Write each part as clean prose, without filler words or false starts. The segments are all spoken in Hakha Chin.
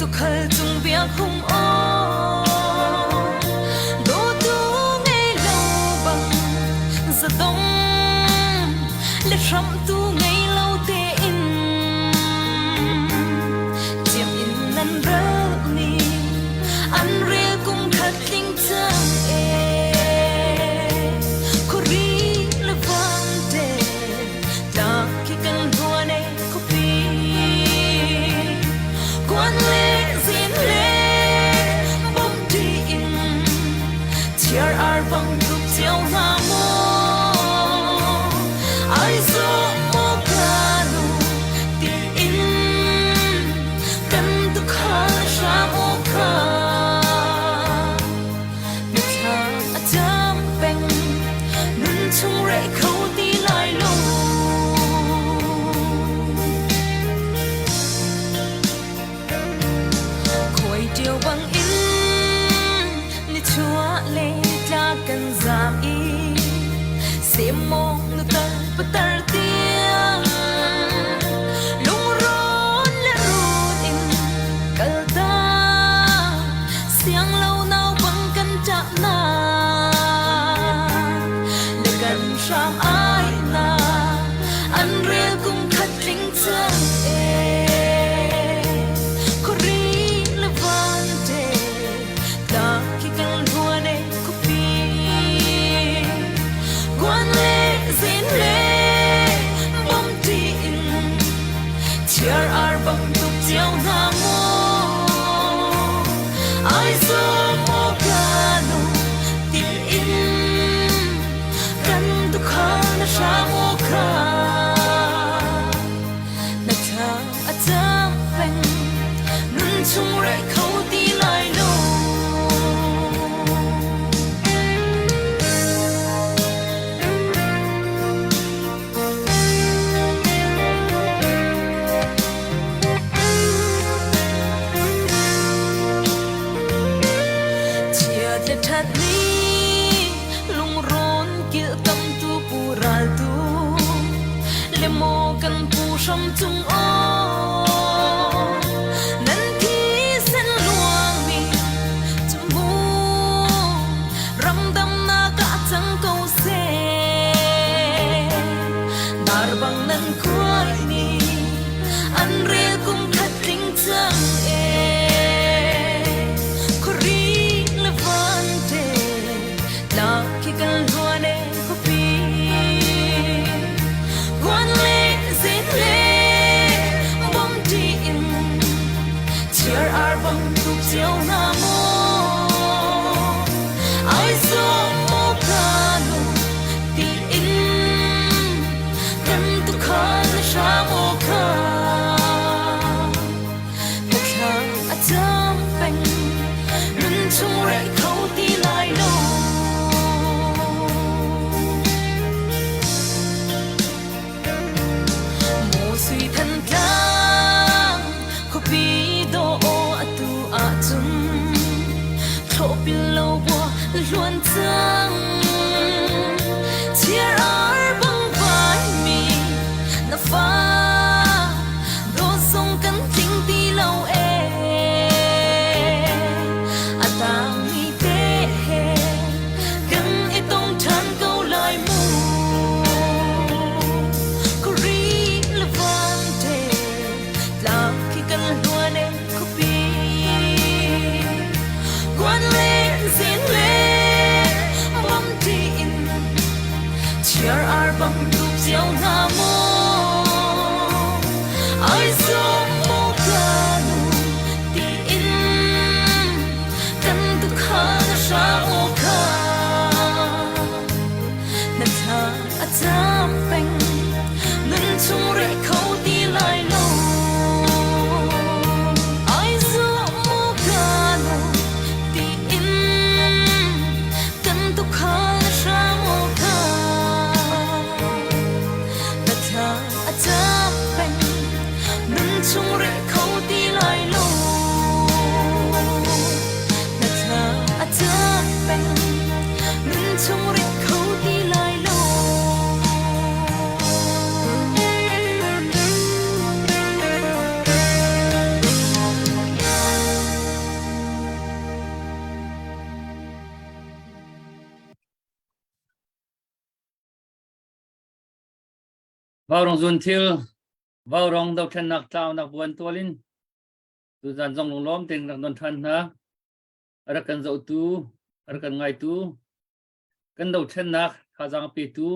Tukhal cung biak hung aw Dawtu ngei lo bang zadong le hramtu ngei lo tein Tiam in nan ral ni an rel kum khat tling cang e Khuari le vante tlak khi kan hluan e khuapi Kuan le zin le bom ṭi in chiar ar bang tuk cio hna maw Ai zawh maw ka nu tiin kan tukhal hram aw kha Mithla a cam peng nun chung reh kho ti lai lo. Khuai ṭio bang in nichuah le tla kan zam i semmawng nutar patar tiang lungrawn le run in kal ta Siang lo nau bang kan ṭah na le kan hram ai na an rel kum khat tling cang e khuari le van te ta khi kan hluan e khupi guan le zin le bom ti in Chiar ar bang tuk cio hna mu Ai zum maw ka nu til in kan tukhal na hram aw kha na thla a cam peng nun chung reh kho ti lai lo. Chiat le ṭhat nih lungrawn kilhkamtu pu raltu le maw kan pu hram cung aw nan thisen luangmi cu mu ramdamnak ah cang ko seh. Dar bang nan khuai ni an rel kum khat tling cang e. Khuari le van te tlak khi kan luan e khuapi. Guan le zin le bom ti in chiar ar bang tuk cio na mu. Ai zum mo ka nu ti in kan tukhal hram aw kha na thla a cam peng nun chung reh kho ti lai lo. Maw sui Thantlang khuapi dawh atu ahcun thlawhpil lo bua hluan cang chiar ar bang vai mi na fa dawt zong kan tling ti lo e a tang mi te he kan i tong ṭhan ko lai mu. Kuri le vante tlak khi kan hluan e khuapi Guan le zin le bom ṭi in chiar ar bang tuk cio hna mu Ai zum mu ka nu ti in kan tukhal na hram aw kha na thla a cam peng nun chung reh kho ti lai lo Ai zum mu ka nu ti in kan tukhal na hram aw kha. Vaurong zun thil, vaurong dothlennak tlaunak buan tual in tuzan zong lunglawm tein rak don ṭhan hna. A rak kan zohtu, a rak kan ngaitu, kan dothlennak thazaang petu,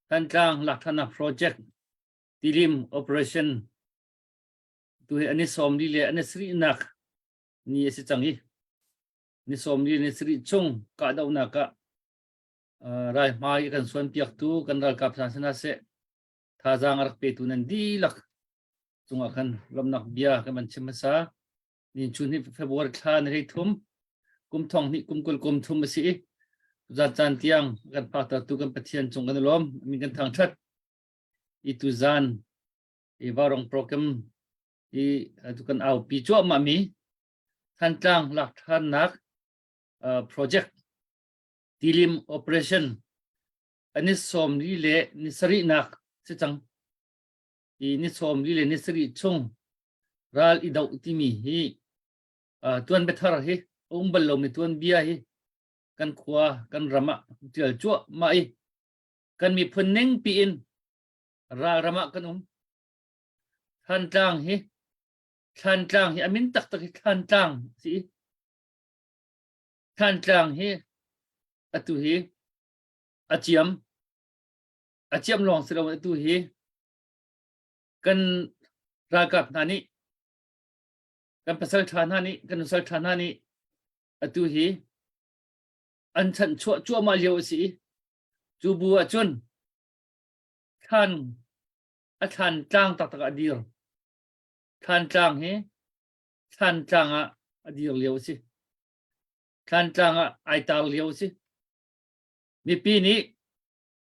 Thantlang lakṭhannak project Tilim operation tu hi an i 40 le an i sarihnak ni a si cang i ni 40 ni sarih chung kahdohnak ah ralhmai a kan suanpiaktu kan ralkap hna sin ah seh thazaang a rak petu nan dihlak cungah khan lawmhnak bia kan van chim hmasa. Ni chun hi February thla ni 13 kum thong hnih kum 20 kum thum a si i zan caan tiang kan phaktertu kan Pathian cung kan i lawm min kan thangṭhat. I tuzan i Vaurong program i tu kan aupi cuahmah mi Thantlang lak ṭhannak project Tilim operation an i 40 le ni sarihnak si cang. I ni 40 le ni sarih chung ral i doh timi hi tuan biathar hi a um bal lomi tuan bia hi kan khua kan ram ah tial cuahmah i kan miphun ning piin ral ram ah kan um. Thantlang hi Thlantlang hi a min taktak hi Thlantlang a si i Thlantlang hi atu hi a ciam a ciam lawng si loin atu hi kan ralkap hna nih kan pasal ṭha hna nih kan nusal ṭha hna nih atu hi an chanhchuah cuahmah lio a si i cu bu ah cun thlan a thlan tlang taktak ah a dir. Thlantlang hi Thlantlang ah a dir lio a si. Thlantlang ah ai tar lio a si. Mipi nih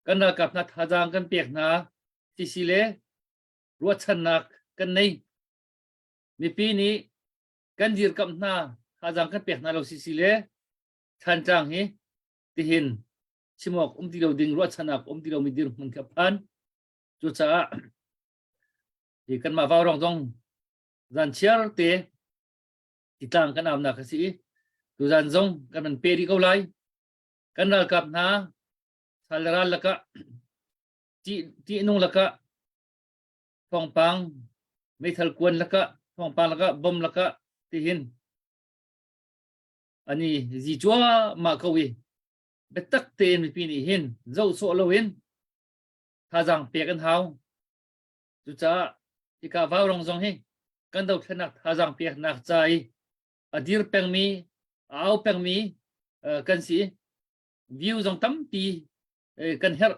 kan ralkap hna thazaang kan pek hna sisi le ruahchannak kan nei. Mipi nih kan dirkamh hna thazaang kan pek hna lo sisi le Thlantlang hi tihin chim awk um ti lo ding ruahchannak um ti lomi dirhmun khi a phan. Cucaah hi kanmah vaurong zong zan chiar te titlang kan aunak a si i tuzan zong kan van pe rih ko lai. Kan ralkap hna sal ral lakah ṭihnung lakah thawngpang meithal kuan lakah thawngpang lakah bom lakah tihin ani zi cuahmah ko i biatak tein mipi nih hin zoh sawh loin thazaang pek an hau. Cucaah hika vaurong zong hi kan dothlennak thazaang peknak ca i a dir pengmi, a au pengmi kan si. View zong tampi kan herh.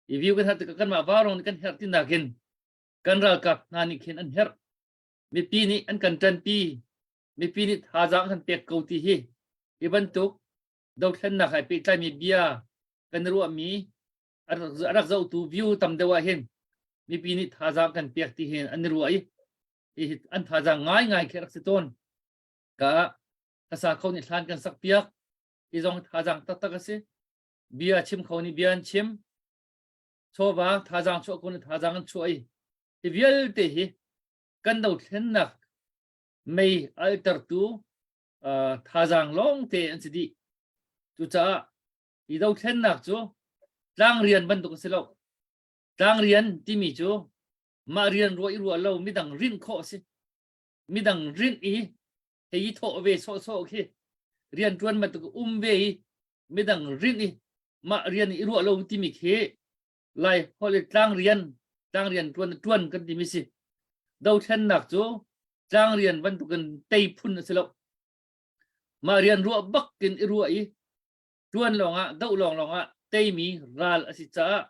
I view kan herh tikah kanmah vaurong nih kan herh ti nakin kan ralkap hna nih khin an herh. Mipi nih an kan ṭanpi. Mipi nih thazaang kan pek ko ti hi hi bantuk dothlennak hai pehtlaimi bia kan ruahmi a rak zohtu view tam deuh ah hin mipi nih thazaang kan pek ti hin an i ruah i hi an thazaang ngaingai khi rak si tawn. Ka hlasa kho nih hlan kan sak piak hi zong thazaang taktak a si. Bia chim kho nih bia an chim. Chawva thazaang chuah ko nih thazaang an chuah i hi vialte hi kan dothlennak mei altertu thazaang lawng te an si dih. Cucaah Hi dothlennak cu tlangrian bantuk a si lo. Tlangrian timi cu mah rian ruah i ruah lo midang rinh khawh a si. Midang rinh i hei i thawh ve sawhsawh khi rian ṭuan bantuk um ve i midang rinh i mah rian i ruah lo timi khi Lai holh i tlangrian tlangrian ṭuan ṭuan kan timi si. Dothlennak cu tlangrian bantukin tei phun a si lo. Mah rian ruah bak in i ruah i ṭuan lawngah doh lawng lawngah teimi ral a si caah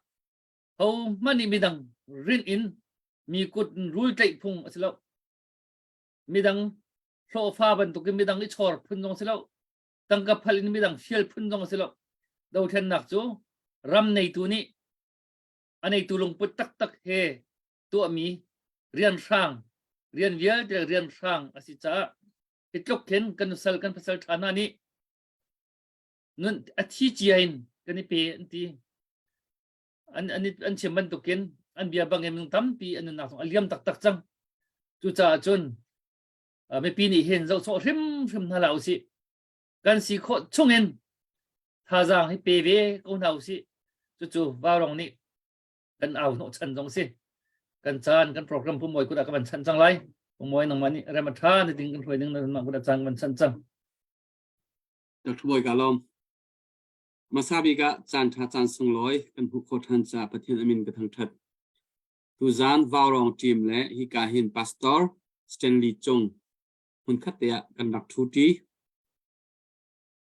hohmanh nih midang rinh in mi kut in rul tlaih phung a si lo. Midang hlawhfa bantukin midang i chawr phun zong a si lo. Tangka phal in midang fial phun zong a si lo. Dothlennak cu ram neitu nih a neitu lungput taktak he tuahmi rianhrang rian vialte rianhrang a si caah hi tluk khin kan nusal kan pasal ṭha hna nih nun a thi cia in kan i pe an ti. An an an chim bantukin an bia bangin minung tampi an nunnak zong a liam taktak cang. Cucaah cun mipi nih hin zoh sawh hrimhrim hna hlah usih. Kan si khawh chungin thazaang hi pe ve ko hna usih. Cucu Vaurong nih Kan au hnawh chan zong si. Kan caan kan program pumoi kut ah ka van chan cang lai. Pumoi nangmah nih rem a tha ni ding kan hruai ding na kut ah caan kan van chan cang. Dr. Bawi ka lawm. Hmasa bik ah caan ṭha caan sunglawi kan hmuh khawh ṭhan caah Pathian a min ka thangṭhat. Tuzaan Vaurawng team le hika hin Pastor Stanley Cung hmunkhat te ah kan rak ṭhuṭi.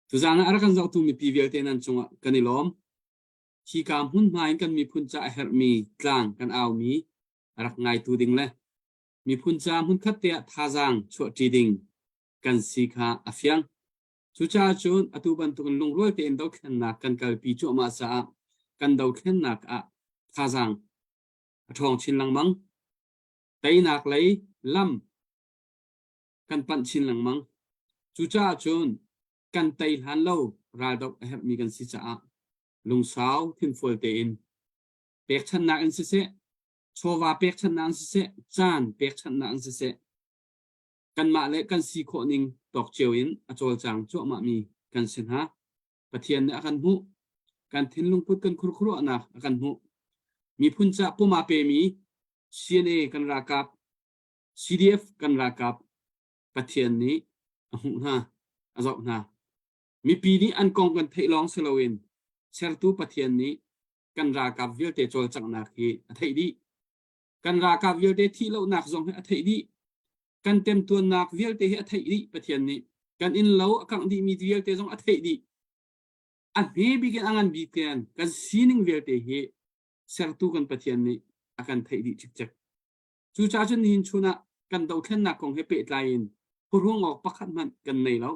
Tuzaan ah a rak kan zohtu mipi vialte nan cungah kan i lawm. Hika hmunhma in kan miphun ca a herhmi tlang kan aumi a rak ngaitu ding le miphun ca hmunkhat te ah thazaang chuahṭi ding kan si kha a fiang. Cucaah cun atu bantukin lungrual tein dothlennak kan kalpi cuahmah caah kan dothlennak ah thazaang a ṭhawng chin lengmang. Teinak lei lam kan panh chin lengmang. Cucaah cun kan tei hlan lo raldoh a herhmi kan si caah lungsau thinfual tein pekchanhnak in siseh, chawva pekchanhnak in siseh, caan pekchanhnak in siseh, kanmah le kan si khawh ning tawk cio in a cawlcang cuahmahmi kan si hna. Pathian nih a kan hmuh. Kan thinlung put kan khurkhuruahnak a kan hmuh. Miphun ca puma pemi CNA kan ralkap, CDF kan ralkap Pathian nih a hmuh hna, a zoh hna. Mipi nih an kong kan theih lawng si loin sertu Pathian nih kan ralkap vialte cawlcanghnak hi a theih dih. Kan ralkap vialte thih lonak zong hi a theih dih. Kan temtuannak vialte hi a theih dih Pathian nih. Kan innlo a kangh dihmi vialte zong a theih dih. A hme bik in a ngan bik tiang kan sining vialte hi sertu kan Pathian nih a kan theih dih cikcek. Cucaah cun nihin chun ah kan dothlennak kong he pehtlai in phuhrung awk pakhat hmanh kan nei lo.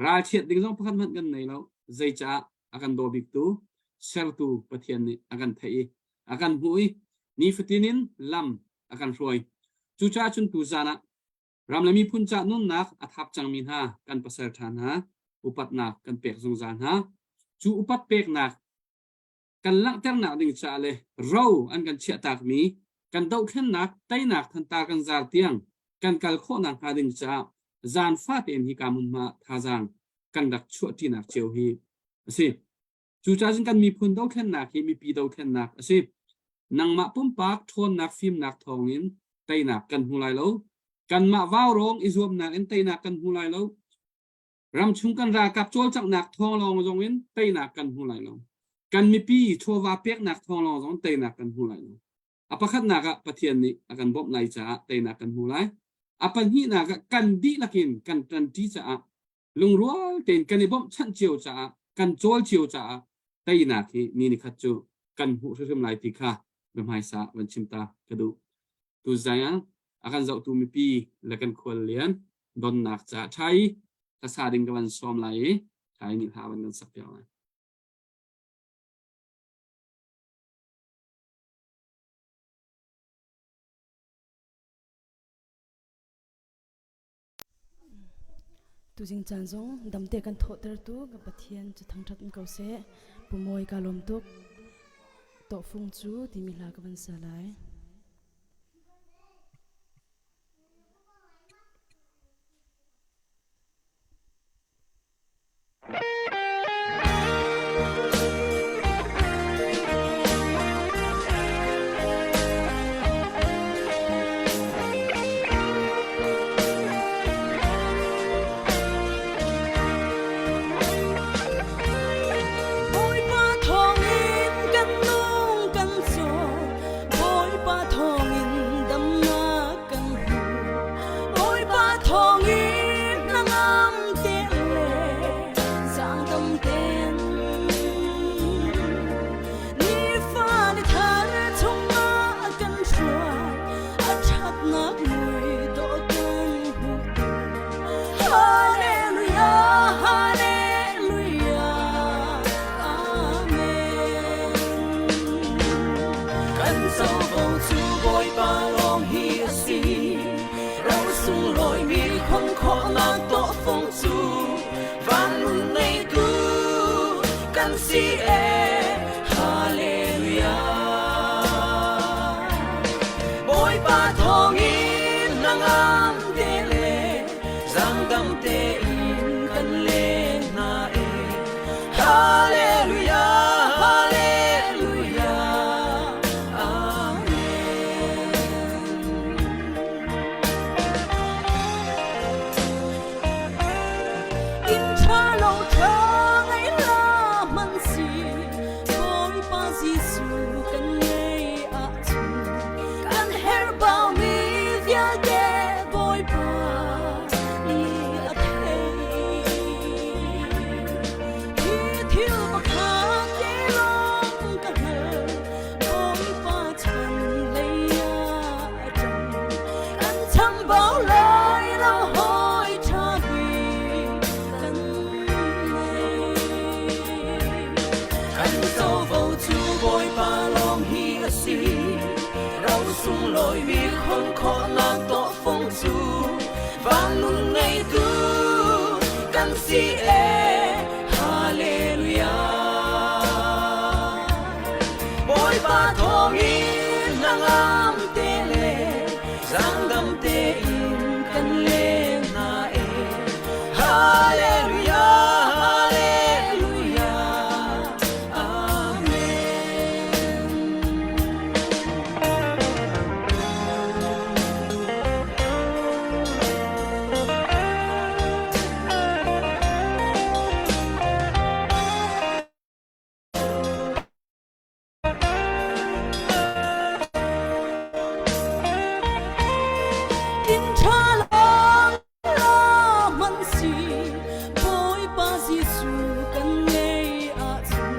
Ralchiat ding zong pakhat hmanh kan nei lo. Zeicah a kan daw biktu sertu Pathian nih a kan theih i a kan hmuh i nifatin in lam a kan hruai. Cucaah cun tuzaan ah ram le miphun ca nunnak a thap cangmi hna kan pasal ṭha hna upatnak kan pek zungzal hna. Cu upat peknak kan langhternak ding caah le ro an kan chiahtakmi kan dohthlennak teinak thantar kan zar tiang kan kal khawhnak hnga ding caah zaanfa tein hika hmunhma thazaang kan rak chuahṭinak cio hi a si. Cucaah cun kan miphun dothlennak hi mipi dothlennak a si. Nangmah pumpak ṭhawnnak fimnak thawngin teinak kan hmu lai lo. Kanmah vaurawng i zuamnak in teinak kan hmu lai lo. Ramchung kan ralkap cawlcanghnak thawng lawng zong in teinak kan hmu lai lo. Kan mipi chawva peknak thawng lawng zong teinak kan hmu lai lo. A pakhatnak ah Pathian nih a kan bawmh lai caah teinak kan hmu lai. A pahnihnak ah kan dihlak in kan ṭanṭi caah lungrual tein kan i bawmhchanh cio caah kan cawl cio caah teinak hi ni nikhat cu kan hmuh hrimhrim lai ti kha biahmaisa van chim ta ka duh. Tuzai ah a kan zohtu mipi le kan khual lian donnak caah ṭha i hlasa ding ka van sawm lai i ṭha i nih hla van kan sak piak lai. Tuzing caan zong damte kan thawhtertu ka Pathian cu thangṭhat in ko seh. Pumawi ka lawm tuk. Tawhfung cu timi hla ka van sa lai. Bawipa thawngin kan nung kan caw Bawipa thawngin damnak kan hmu Bawipa thawngin hnangam te le zaangdam ten nifa ni thar chungah kan hruai a ṭhatnak mui dawh kan hmuh Hallelujah Hallelujah Amen Kan covo cu Bawipa lawng hi a si ro sunglawi mi khong khawhnak tawhfung cu van nun neitu kan si e Hallelujah Bawipa thawngin hnangam te le zangdam tein kan leng hna e Hallelujah Hallelujah. sunglawi mi khon khawhnak tawhfung cu van nun ngeitu kan si e. Hallelujah. Bawipa thawngin hnangam te le zaangdam tein kan leng hna e. Hallelujah, Hallelujah, Amen. Inn ṭha lawng hmanh si Bawipa Jesuh kan ngei ahcun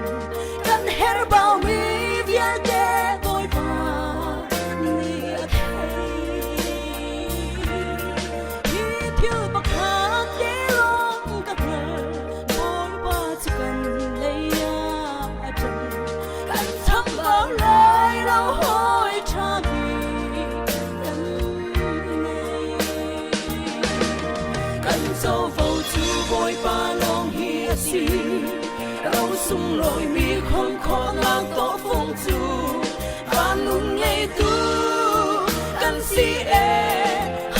kan herhbaumi vialte Bawipa nih a theih. Hi thil pakhat te lawng ka hngalh Bawipa cu kan lei ah a ṭang. Kan chambau lai lo hawi ṭha bik kan ngei. Kan covo cu Bawipa lawng hi a si. Ro sunglawi mi khon khawhnak tawhfung cu van nun ngeitu kan si e.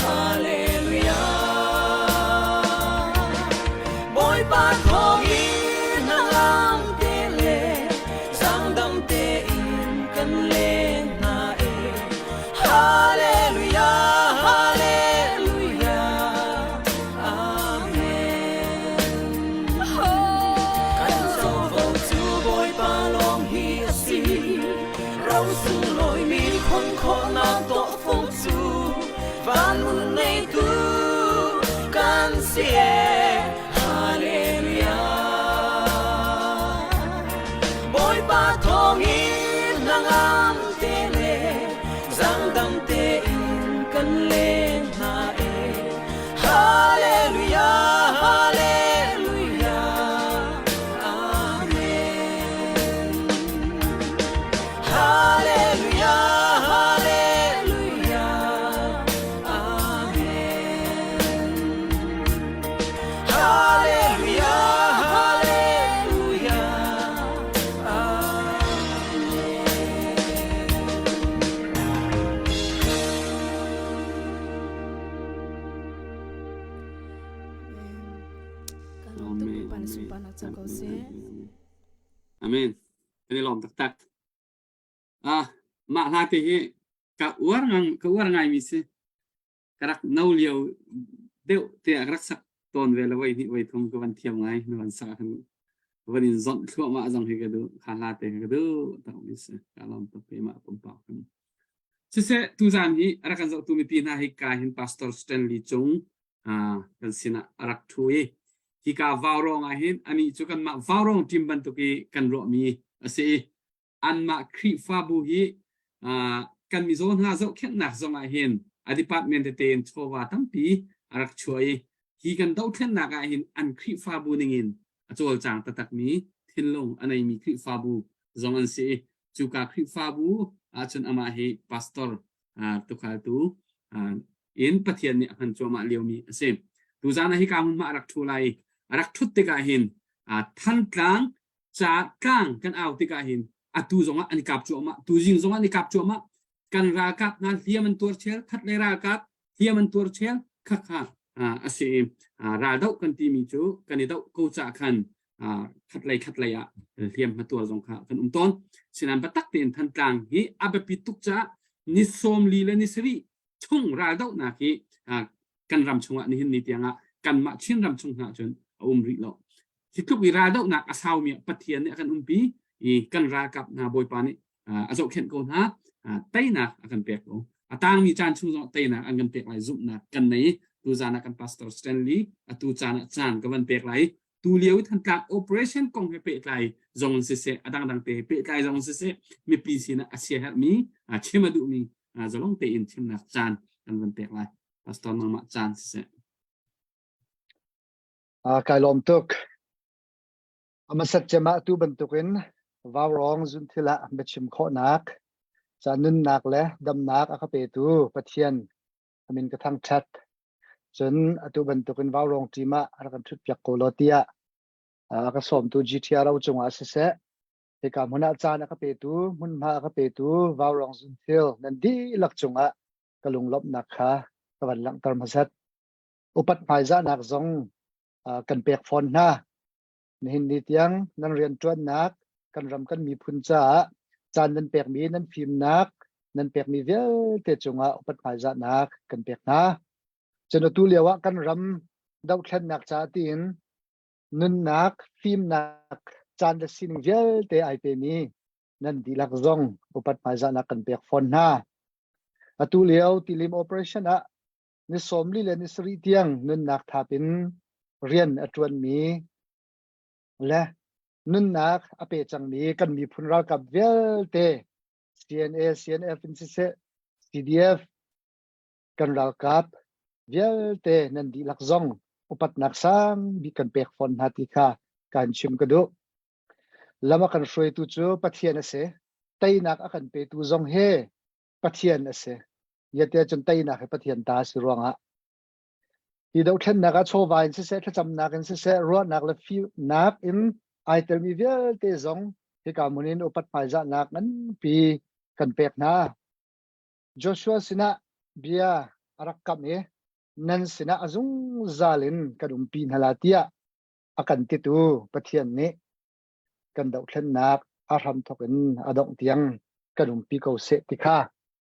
Hallelujah. Bawipa thawngin hnangam te le zaangdam tein kan leng hna e. Hallelujah, Hallelujah, Amen. Kan covo cu Bawipa lawng hi a si. Ro sunglawi mi khon khawhnak tawhfung cu van nun ngeitu kan si e. Hallelujah. Bawipa thawngin hnangam te le zaangdam tein kan leng hna e. Hallelujah, Hallelujah, Amen. Hallelujah, Hallelujah, Amen. Hallelujah, Hallelujah, Amen. Kan lawm tuk Bawipa na sunparnak cang ko seh. Amen. Kan i lawm taktak. Ah, mah hla te hi ka uar ngang ka uar ngai mi si. Ka rak no lio deuh te ah ka rak sak tawn ve la voi hnih voi thum ka van thiam ngai na van sak ahkhan van in zonh thluahmah zong hi ka duh kha hla te ka duh tak mi si. Ka lawm tuk keimah pumpak kan. Siseh tuzaan hi a rak kan zohtu mipi hna hi ka hin Pastor Stanley Cung kan sinah a rak ṭhu i hika vaurawng ah hin anih cu kanmah vaurawng team bantuk i kan ruahmi a si i anmah Khrihfabu hi kan mizaw hna zohkhenhnak zong ah hin a department tete in chawva tampi a rak chuah i hi kan dohthlennak ah hin an Khrihfabu ningin a cawlcang taktakmi thinlung a neimi Khrihfabu zong an si i cuka Khrihfabu ahcun amah hi pastor tukhaltu in Pathian nih a hman cuahmah liomi a si. Tuzaan ah hika hmunhma a rak ṭhu lai i a rak ṭhut tikah hin Thantlang ca tlang kan au tikah hin atu zongah an i kap cuahmah, tuzing zongah an i kap cuahmah. Kan ralkap hna hliam an tuar chel, khat le ralkap hliam an tuar chel, khakha a si i raldoh kan timi cu kan i doh ko cah khan khatlei khatlei ah hliam hmatuar zong kha kan um tawn. Sinain biatak tein Thantlang hi a biapi tuk caah ni 40 le ni sarih chung raldohnak hi kan ram chungah nihin ni tiangah kanmah Chin ram chung hna cun a um rih lo. Hi tluk i raldohnak a saumi ah Pathian nih a kan umpi i kan ralkap hna Bawipa nih a zohkhenh ko hna, teinak a kan pek ko. A tangmi caan chung zong teinak an kan pek lai zumhnak kan nei. Tuzaan ah kan Pastor Stanley atu caan ah caan ka van pek lai. Tu lio i Thantlang operation kong he pehtlai zong in siseh, a dangdang te he pehtlai zong in siseh, mipi sinah a siaherhmi, chim a duhmi zalong tein chimnak caan kan van pek lai. Pastor nangmah caan siseh. Kai lawm tuk. A hmasat cem ah atu bantukin vaurawng zunthil ah biachim khawhnak. Ca nunnak le damnak a ka petu Pathian a min ka thangṭhat. Cun atu bantukin vaurawng team ah a rak kan ṭhutpiak ko law tiah a ka sawmtu GTRO cungah siseh, hika hmun ah caan a ka petu, hmunhma a ka petu vaurawng zunthil nan dihlak cungah ka lunglawmhnak kha ka van langhter hmasat. Upat hmaizahnak zong kan pek fawn hna. Nihin ni tiang nan rianṭuannak kan ram kan miphun caah caan nan pekmi nan fimnak nan pekmi vialte cungah upat hmaizahnak kan pek hna. Cun atu lio ah kan ram dohthlennak caah tiin nunnak, fimnak, caan le sining vialte ai pemi nan dihlak zong upat hmaizahnak kan pek fawn hna. Atu lio tilim operation ah ni 40 le ni sarih tiang nunnak thap in rian a ṭuanmi le nunnak a pe cangmi kan miphun ralkap vialte CNA, CNF in siseh, CDF kan ralkap vialte nan dihlak zong upatnak sang bik kan pek fawn hna ti kha kan chim ka duh. Lam a kan hruaitu cu Pathian a si. Teinak a kan petu zong hi Pathian a si. Yate cun teinak hi Pathian ta a si ruangah hi dothlennak ah chawva in siseh, thlacamnak in siseh, ruahnak le fimnak in ai telmi vialte zong hika hmun in upat hmaizahnak nganpi kan pek hna. Joshua sinah bia a rak kam i nan sinah a zungzal in kan umpi hna la tiah a kan titu Pathian nih kan dohthlennak a hramthawk in a dongh tiang kan umpi ko seh ti kha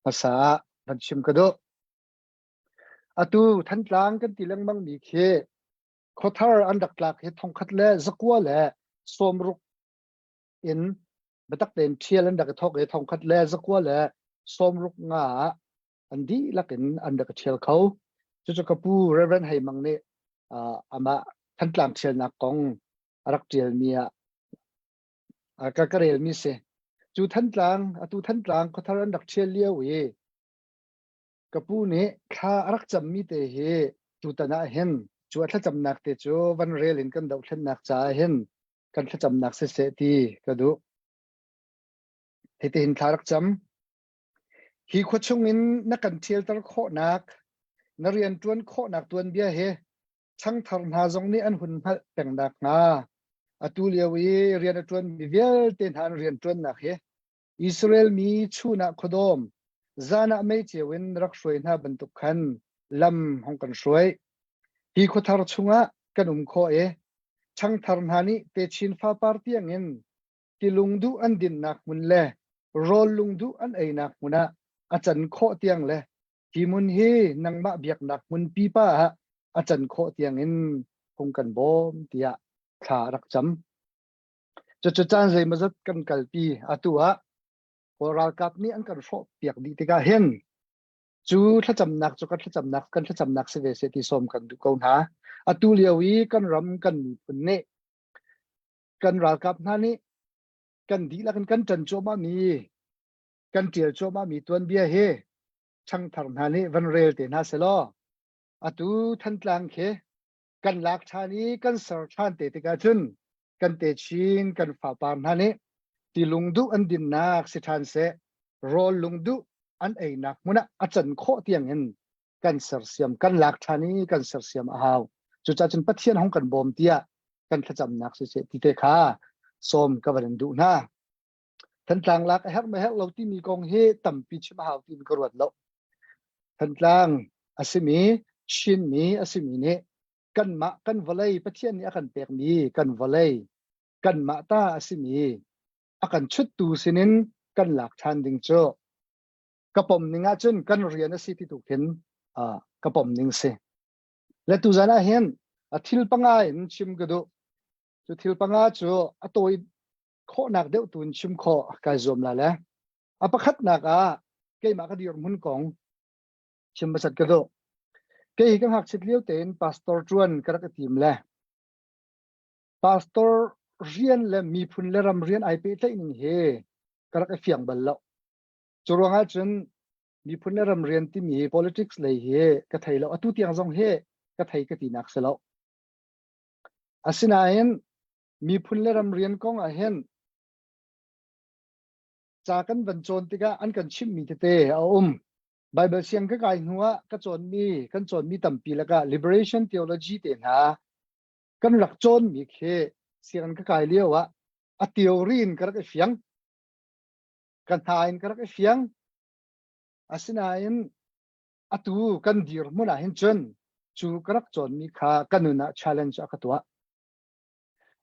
hmasa ah van chim ka duh. Atu Thantlang kan ti lengmang mi khi khuathar an rak tlak hi thongkhat le zakua le sawmruk in biatak tein ṭhial an rak i thawk i thongkhat le zakua le sawmruk nga ah an dihlak in an rak i ṭhial kho. Cucu ka pu Reverend Hei Mang nih uh, amah Thantlang ṭhialnak kong a rak ṭialmi ah ka ka relmi si. Cu Thantlang, atu Thantlang khuathar an rak ṭhial lio i ka pu nih thla a rak cammi te hi tutan ah hin cu a thlacamnak te cu van rel in kan dohthlennak caah hin kan thlacamnak siseh ti ka duh. Hitihin thla rak cam. Hi khua chungin na kan ṭhialter khawhnak, na rianṭuan khawhnak tuanbia hi ṭhangthar hna zong nih an hun hngalh peng nakhnga atu lio i rian a ṭuanmi vialte hna an rianṭuannak hi Israel mi chun ah khuadawm, zan ah meiceu in rak hruai hna bantuk khan lam hong kan hruai. Hi khuathar chungah kan um khawh i ṭhangthar hna nih techin fapar tiangin tilung duh an dinnak hmun le rawl lung duh an einak hmun ah a can khawh tiang le hi hmun hi nangmah biaknak hmun pipa ah a can khawh tiangin hung kan bawm tiah thla a rak cam. Cucu caan zeimawzat kan kalpi atu ah Kawl ralkap nih an kan hrawh piak dih tikah hin cu thlacamnak cu kan thlacamnak kan thlacamnak si ve seh ti sawm kan duh ko hna. Atu lio i kan ram kan miphun nih kan ralkap hna nih kan dihlak in kan ṭan cuahmah mi kan ṭial cuahmah mi tuanbia hi ṭhangthar hna nih van rel te hna selaw atu Thantlang khi kan lak ṭhan i kan ser ṭhan te tikah cun kan techin kan fapar hna nih tilung duh an dinnak si ṭhan seh rawl lung duh an einak hmun ah a can khawh tiang in kan sersiam kan lak ṭhan i kan sersiam a hau cucaah cun Pathian hong kan bawm tiah kan thlacamnak siseh ti te kha sawm ka van in duh hna Thantlang lak a herh ma herh lo timi kong hi tampi chim a hau tiin ka ruat lo Thantlang a simi Chinmi a simi nih kanmah kan vawlei Pathian nih a kan pekmi kan vawlei kanmah ta a simi a kan chuttu sinin kan lak ṭhan ding cu ka pom ning ahcun kan rian a si ti tu khin ka pom ning si. Le tuzan ah hin a thil panga in chim ka duh. Cu thil panga cu a tawi khawhnak deuh tu in chim khawh kai zuam la le. A pakhatnak ah keimah ka dirhmun kong chim hmasat ka duh. Kei hi ka ngakchit lio tein pastor ṭuan ka rak i tim le pastor rian le miphun le ram rian ai pehtlaih ning hi ka rak i fiang bal lo. Cu ruangah cun miphun le ram rian timi politics lei hi ka thei lo. Atu tiang zong hi ka thei ka tinak si lo. Asinain miphun le ram rian kong ah hin. Ca kan van cawn tikah an kan chimhmi tete a um. Bible siang ka kai hnu ah ka cawnmi kan cawnmi tampi lakah liberation theology te hna kan rak cawnmi khi sianginn ka kai lio ah a theory in ka rak i fiang. Ka hna in ka rak i fiang. Asinain atu kan dirhmun ah hin cun cu ka rak cawnmi kha ka nun ah challenge a ka tuah.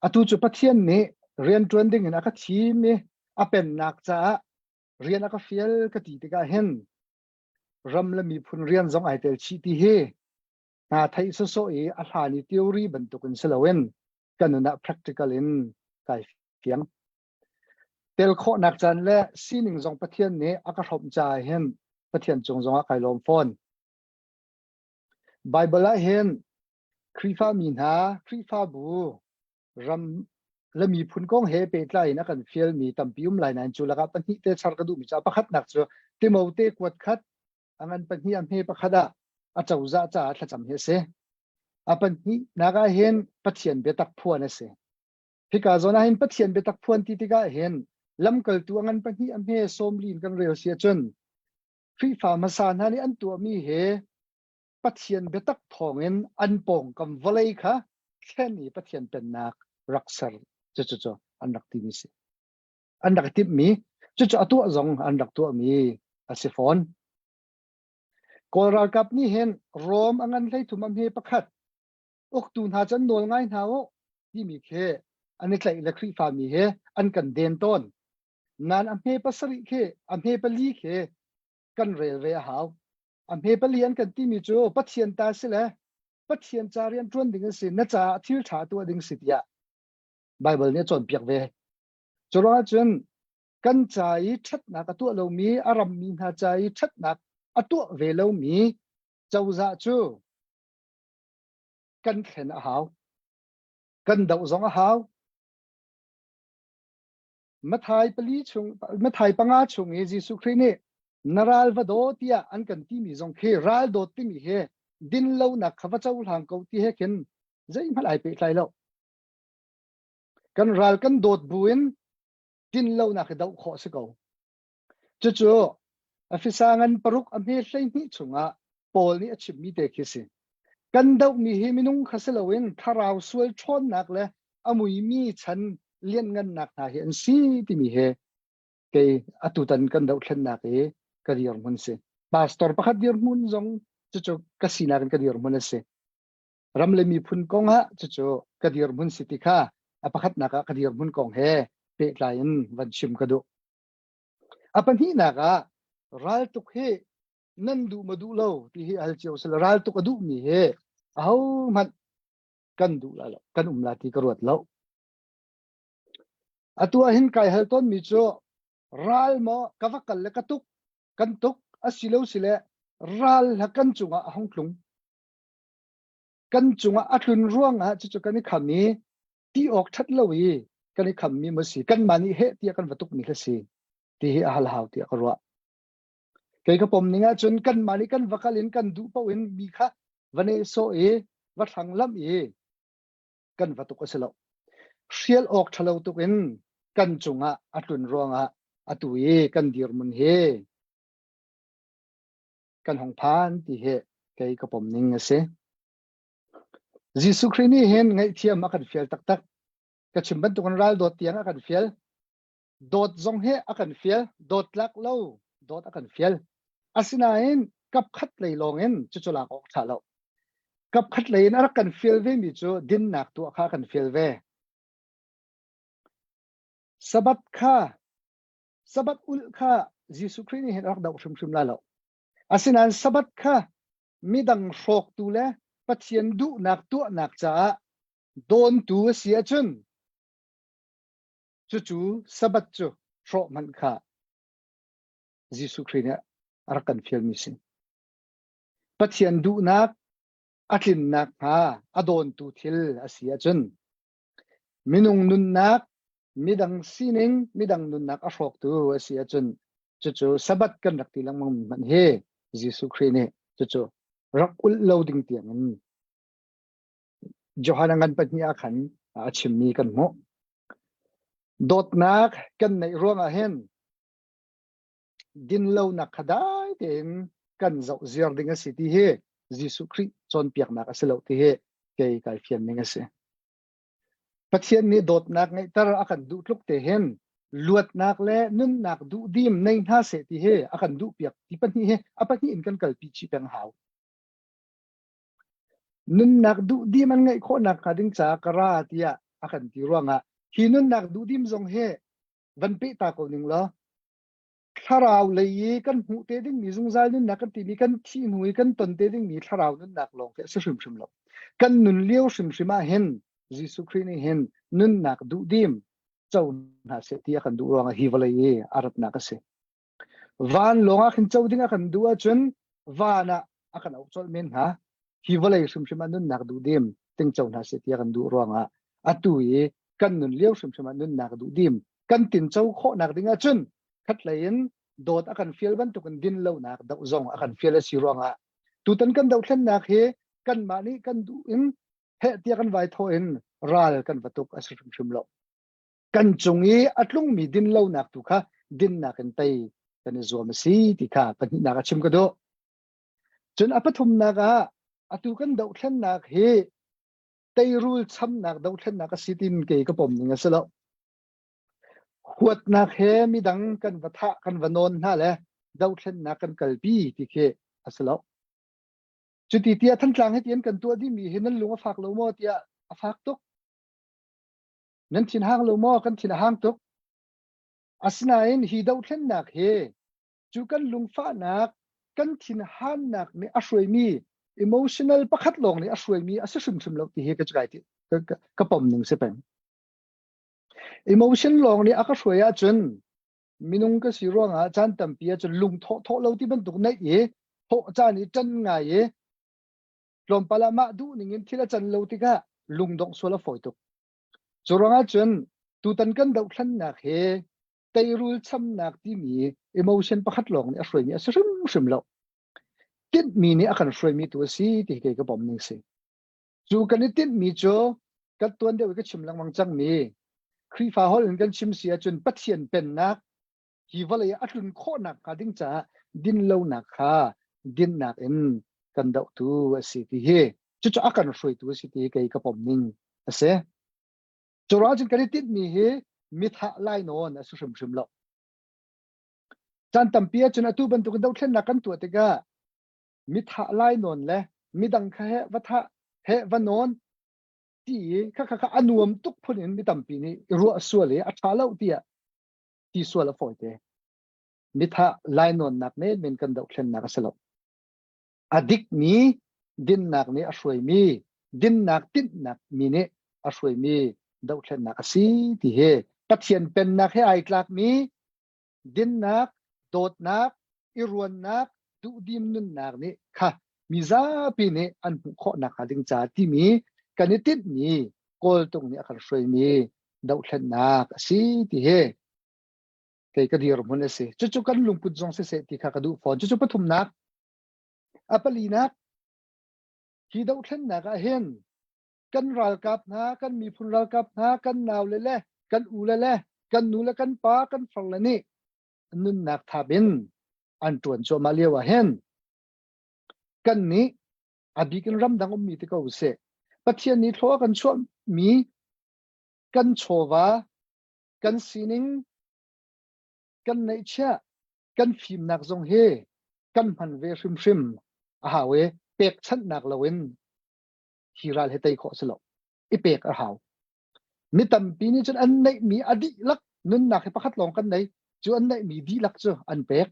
Atu cu Pathian nih rianṭuan ding in a ka thim i a pennak caah rian a ka fial ka ti tikah hin ram le miphun rian zong ai tel chih ti hi hna theih sawsawh i a hlan i theory bantukin si loin ka nun ah practical in kai fiang. Tel khawhnak caan le sining zong Pathian nih a ka hrawmh caah hin Pathian cung zongah kai lawm fawn. Bible ah hin Khrihfa mi hna, Khrihfabu, ram le miphun kong he pehtlai in a kan fialmi tampi um lai nain cu lakah pahnih te char ka duhmi cu pakhatnak cu Timote kuat khat a ngan pahnih a hme pakhat ah a cozah caah thlacam hi a si. A pahnihnak ah hin Pathian biatak phuan a si. Hika zawn ah hin Pathian biatak phuan ti tikah hin lamkaltu a ngan pahnih a hme sawmli in kan rel si ahcun Khrihfa hmasa hna nih an tuahmi he Pathian biatak thawngin an pawngkam vawlei kha thlen i Pathian pennak rak ser cucu cu an rak timi si. An rak timhmi cucu a tuah zong an rak tuahmi a si fawn. Kawl ralkap nih hin Rom a ngan 13 a hme pakhat uktu hna cu an nawl ngai hna u timi khi an i tlaih le Khrihfami he an kan den tawn. Nan a hme pasarih khi a hme pali khi kan rel ve a hau. A hme pali an kan timi cu Pathian ta si le Pathian ca rian ṭuan ding a si, na caah thil ṭha tuah ding si tiah Baibal nih a cawnpiak ve. Cu ruangah cun kan ca i ṭhatnak a tuah lomi, a rammi hna ca i ṭhatnak a tuah ve lomi cozah cu kan thlen a hau. Kan doh zong a hau. Mathai pali chung Mathai panga chung i Jesuh Khrih nih na ral va daw tiah an kan timi zong khi ral dawt timi hi din lonak kha va cohlang ko ti he khin zeihmanh ai pehtlai lo. Kan ral kan dawt buin din lonak hi doh khawh si ko. Cucu Efesa ngan paruk a hme 12 chungah Paul nih a chimmi te khi si. Kan dohmi hi minung kha si loin thlarau sual ṭhawnnak le a muimi chan lianngannak hna hi an si timi he kei atutan kan dohthlennak i ka dirhmun si. Pastor pakhat dirhmun zong cucu ka sinak in ka dirhmun a si. Ram le miphun kong ah cucu ka dirhmun si ti kha a pakhatnak ah ka dirhmun kong he pehtlai in van chim ka duh. A pahnihnak ah raltuk hi nan duh ma duh lo ti hi hal cio sila raltuk a duhmi hi ahohmanh kan duh la lo kan um la ti ka ruat lo. Atu ah hin kai hal tawnmi cu ral maw ka va kal le ka tuk kan tuk asilo sile ral ha kan cungah a hung tlung kan cungah a tlun ruangah cucu kan i kham i ti awk ṭhat lo i kan i khammi maw si kanmah nih heh tiah kan va tukmi kha si ti hi a hal hau tiah ka ruah. Kei ka pom ning ahcun kanmah nih kan va kal in kan duh paoh in mi kha va nehsawh i va thlanglamh i kan va tuk a si lo. Hrial awk ṭhalo tuk in kan cungah a tlun ruangah atu i kan dirhmun hi kan hung phan ti hi kei ka pom ning a si. Jesuh Khrih nih hin ngaihthiam a kan fial taktak. Ka chim bantukin ral dawt tiang a kan fial. Dawt zong hi a kan fial. Dawt tlak lo dawt a kan fial. Asinain kapkhat lei lawng in cucu lak awk ṭha lo. Kapkhat lei in a rak kan fial ve mi cu dinnak tuah kha a kan fial ve. Sabbath kha Sabbath ulh kha Jesuh Khrih nih hin a rak doh hrimhrim lai lo. Asinain Sabbath kha midang hrawktu le Pathian duhnak tuahnak caah dawntu a si ahcun cucu Sabbath cu hrawh hmanh kha Jesuh Khrih nih a rak kan fialmi si. Pathian duhnak a tlinnak hnga a dawntu thil a si ahcun minung nunnak midang sining midang nunnak a hrawktu a si ahcun cucu Sabbath kan rak ti lengmang mi hmanh hi Jesuh Khrih nih cucu rak ulh lo ding tiang in Johan a ngan pahnih ah khan a chimmi kan hmuh. Dawtnak kan neih ruangah hin. Dinlonak kha dai tein kan zoh ziar ding a si ti hi Jesuh Khrih cawnpiaknak a si lo ti hi kei kai fian ning a si. Pathian nih dawtnak ngeihter a kan duh tluk te hin luatnak le nunnak duhdim nei hna seh ti hi a kan duhpiak ti pahnih hi a pahnih in kan kalpi chih peng hau. Nunnak duhdim an ngeih khawhnak hnga ding caah ka ra tiah a kan ti ruangah hi nunnak duhdim zong hi van peh ta ko ning law thlarau lei i kan hmuh te dingmi zungzal nunnak kan timi kan thih hnu i kan ton te dingmi thlarau nunnak lawng khi a si hrimhrim lo. Kan nun lio hrimhrim ah hin Jesuh Khrih nih hin nunnak duhdim co hna seh ti a kan duh ruangah hi vawlei i a ratnak a si. Van lawng ah khin co ding a kan duh ahcun van ah a kan auh colh men hnga. Hi vawlei hrimhrim ah nunnak duhdim tingco hna seh ti a kan duh ruangah atu i kan nun lio hrimhrim ah nunnak duhdim kan tinco khawhnak ding ahcun khatlei in dawt a kan fial bantukin din lonak doh zong a kan fial a si ruangah tutan kan dohthlennak hi kanmah nih kan duh in heh tiah kan vai thawh in ral kan va tuk a si hrimhrim lo. Kan cung i a tlungmi din lonak tu kha dinnak in tei kan i zuam a si ti kha pahnihnak a chim ka duh. Cun a pathumnak ah atu kan dohthlennak hi teirul chamnak dohthlennak a si tin kei ka pom ning a si lo. Huatnak he midang kan va thah kan va nawn hna le dohthlennak kan kalpi ti khi a si lo. Cuti tiah Thantlang he tian kan tuah dihmi hi nan lung a fak lo maw tiah a fak tuk. Nan thin hang lo maw? Kan thin a hang tuk. Asinain hi dohthlennak hi cu kan lungfahnak, kan thinhannak nih a hruaimi emotional pakhat lawng nih a hruaimi a si hrimhrim lo ti hi ka kai ti ka, ka pom ning si peng. Emotion lawng nih a ka hruai ahcun minung ka si ruangah caan tampi ahcun lung thawh thawh lo ti bantuk neih i thawh caan i ṭan ngai i tlawmpal ah mah duh ning in thil a can lo tikah lungdongh sual a fawi tuk. Cu ruangah cun tutan kan dohthlennak hi teirul chamnak timi emotion pakhat lawng nih a hruaimi a si hrimhrim lo. Tinhmi nih a kan hruaimi tu a si ti kei ka pom ning si. Cu kan i tinhmi cu kan tuan deuh i ka chim lengmang cangmi Khrihfa holh in kan chim si ahcun Pathian pennak hi vawlei ah a tlun khawhnak hnga ding caah dinlonak kha dinnak in kan dohtu a si ti hi cucu a kan hruaitu a si ti kei ka pom ning a si. Cu ruangah cun kan i tinhmi hi mithah lainawn a si hrimhrim lo. Caan tampi ahcun atu bantuk dothlennak kan tuah tikah mithah lainawn le midang kha he va thah he va nawn ti i kha kha kha a nuam tuk phun in mi tampi nih i ruah sual i a ṭha lo tiah ti sual a fawi te. Mithah lainawnnak men kan dohthlennak a si lo. A dikmi dinnak nih a hruaimi, dinnak tinhnak mi nih a hruaimi dohthlennak a si ti hi Pathian pennak he ai tlakmi dinnak, dawtnak, i ruannak, duhdim nunnak nih kha mizapi nih an hmuh khawh nakhnga ding ca timi kan i tinhmi kawltung nih a kan hruaimi dohthlennak a si ti hi kei ka dirhmun a si. Cucu kan lungput zong siseh ti kha ka duh fawn. Cucu pathumnak. A palinak, hi dohthlennak ah hin kan ralkap hna, kan miphun ralkap hna, kan naule le kan ule le kan nu le kan pa, kan farle nih nunnak thap in an ṭuan cuahmah lio ah hin kan nih a bik in ramdang ummi ti ko usih. Pathian nih thlua kan chuahmi kan chawva, kan sining, kan neihchiah, kan fimnak zong hi kan hman ve hrimhrim a hau i pekchanhnak loin hi ral hi tei khawh si lo. I pek a hau. Mi tampi nih cun an neihmi a dihlak nunnak hi pakhat lawng kan nei. Cu an neihmi dihlak cu an pek.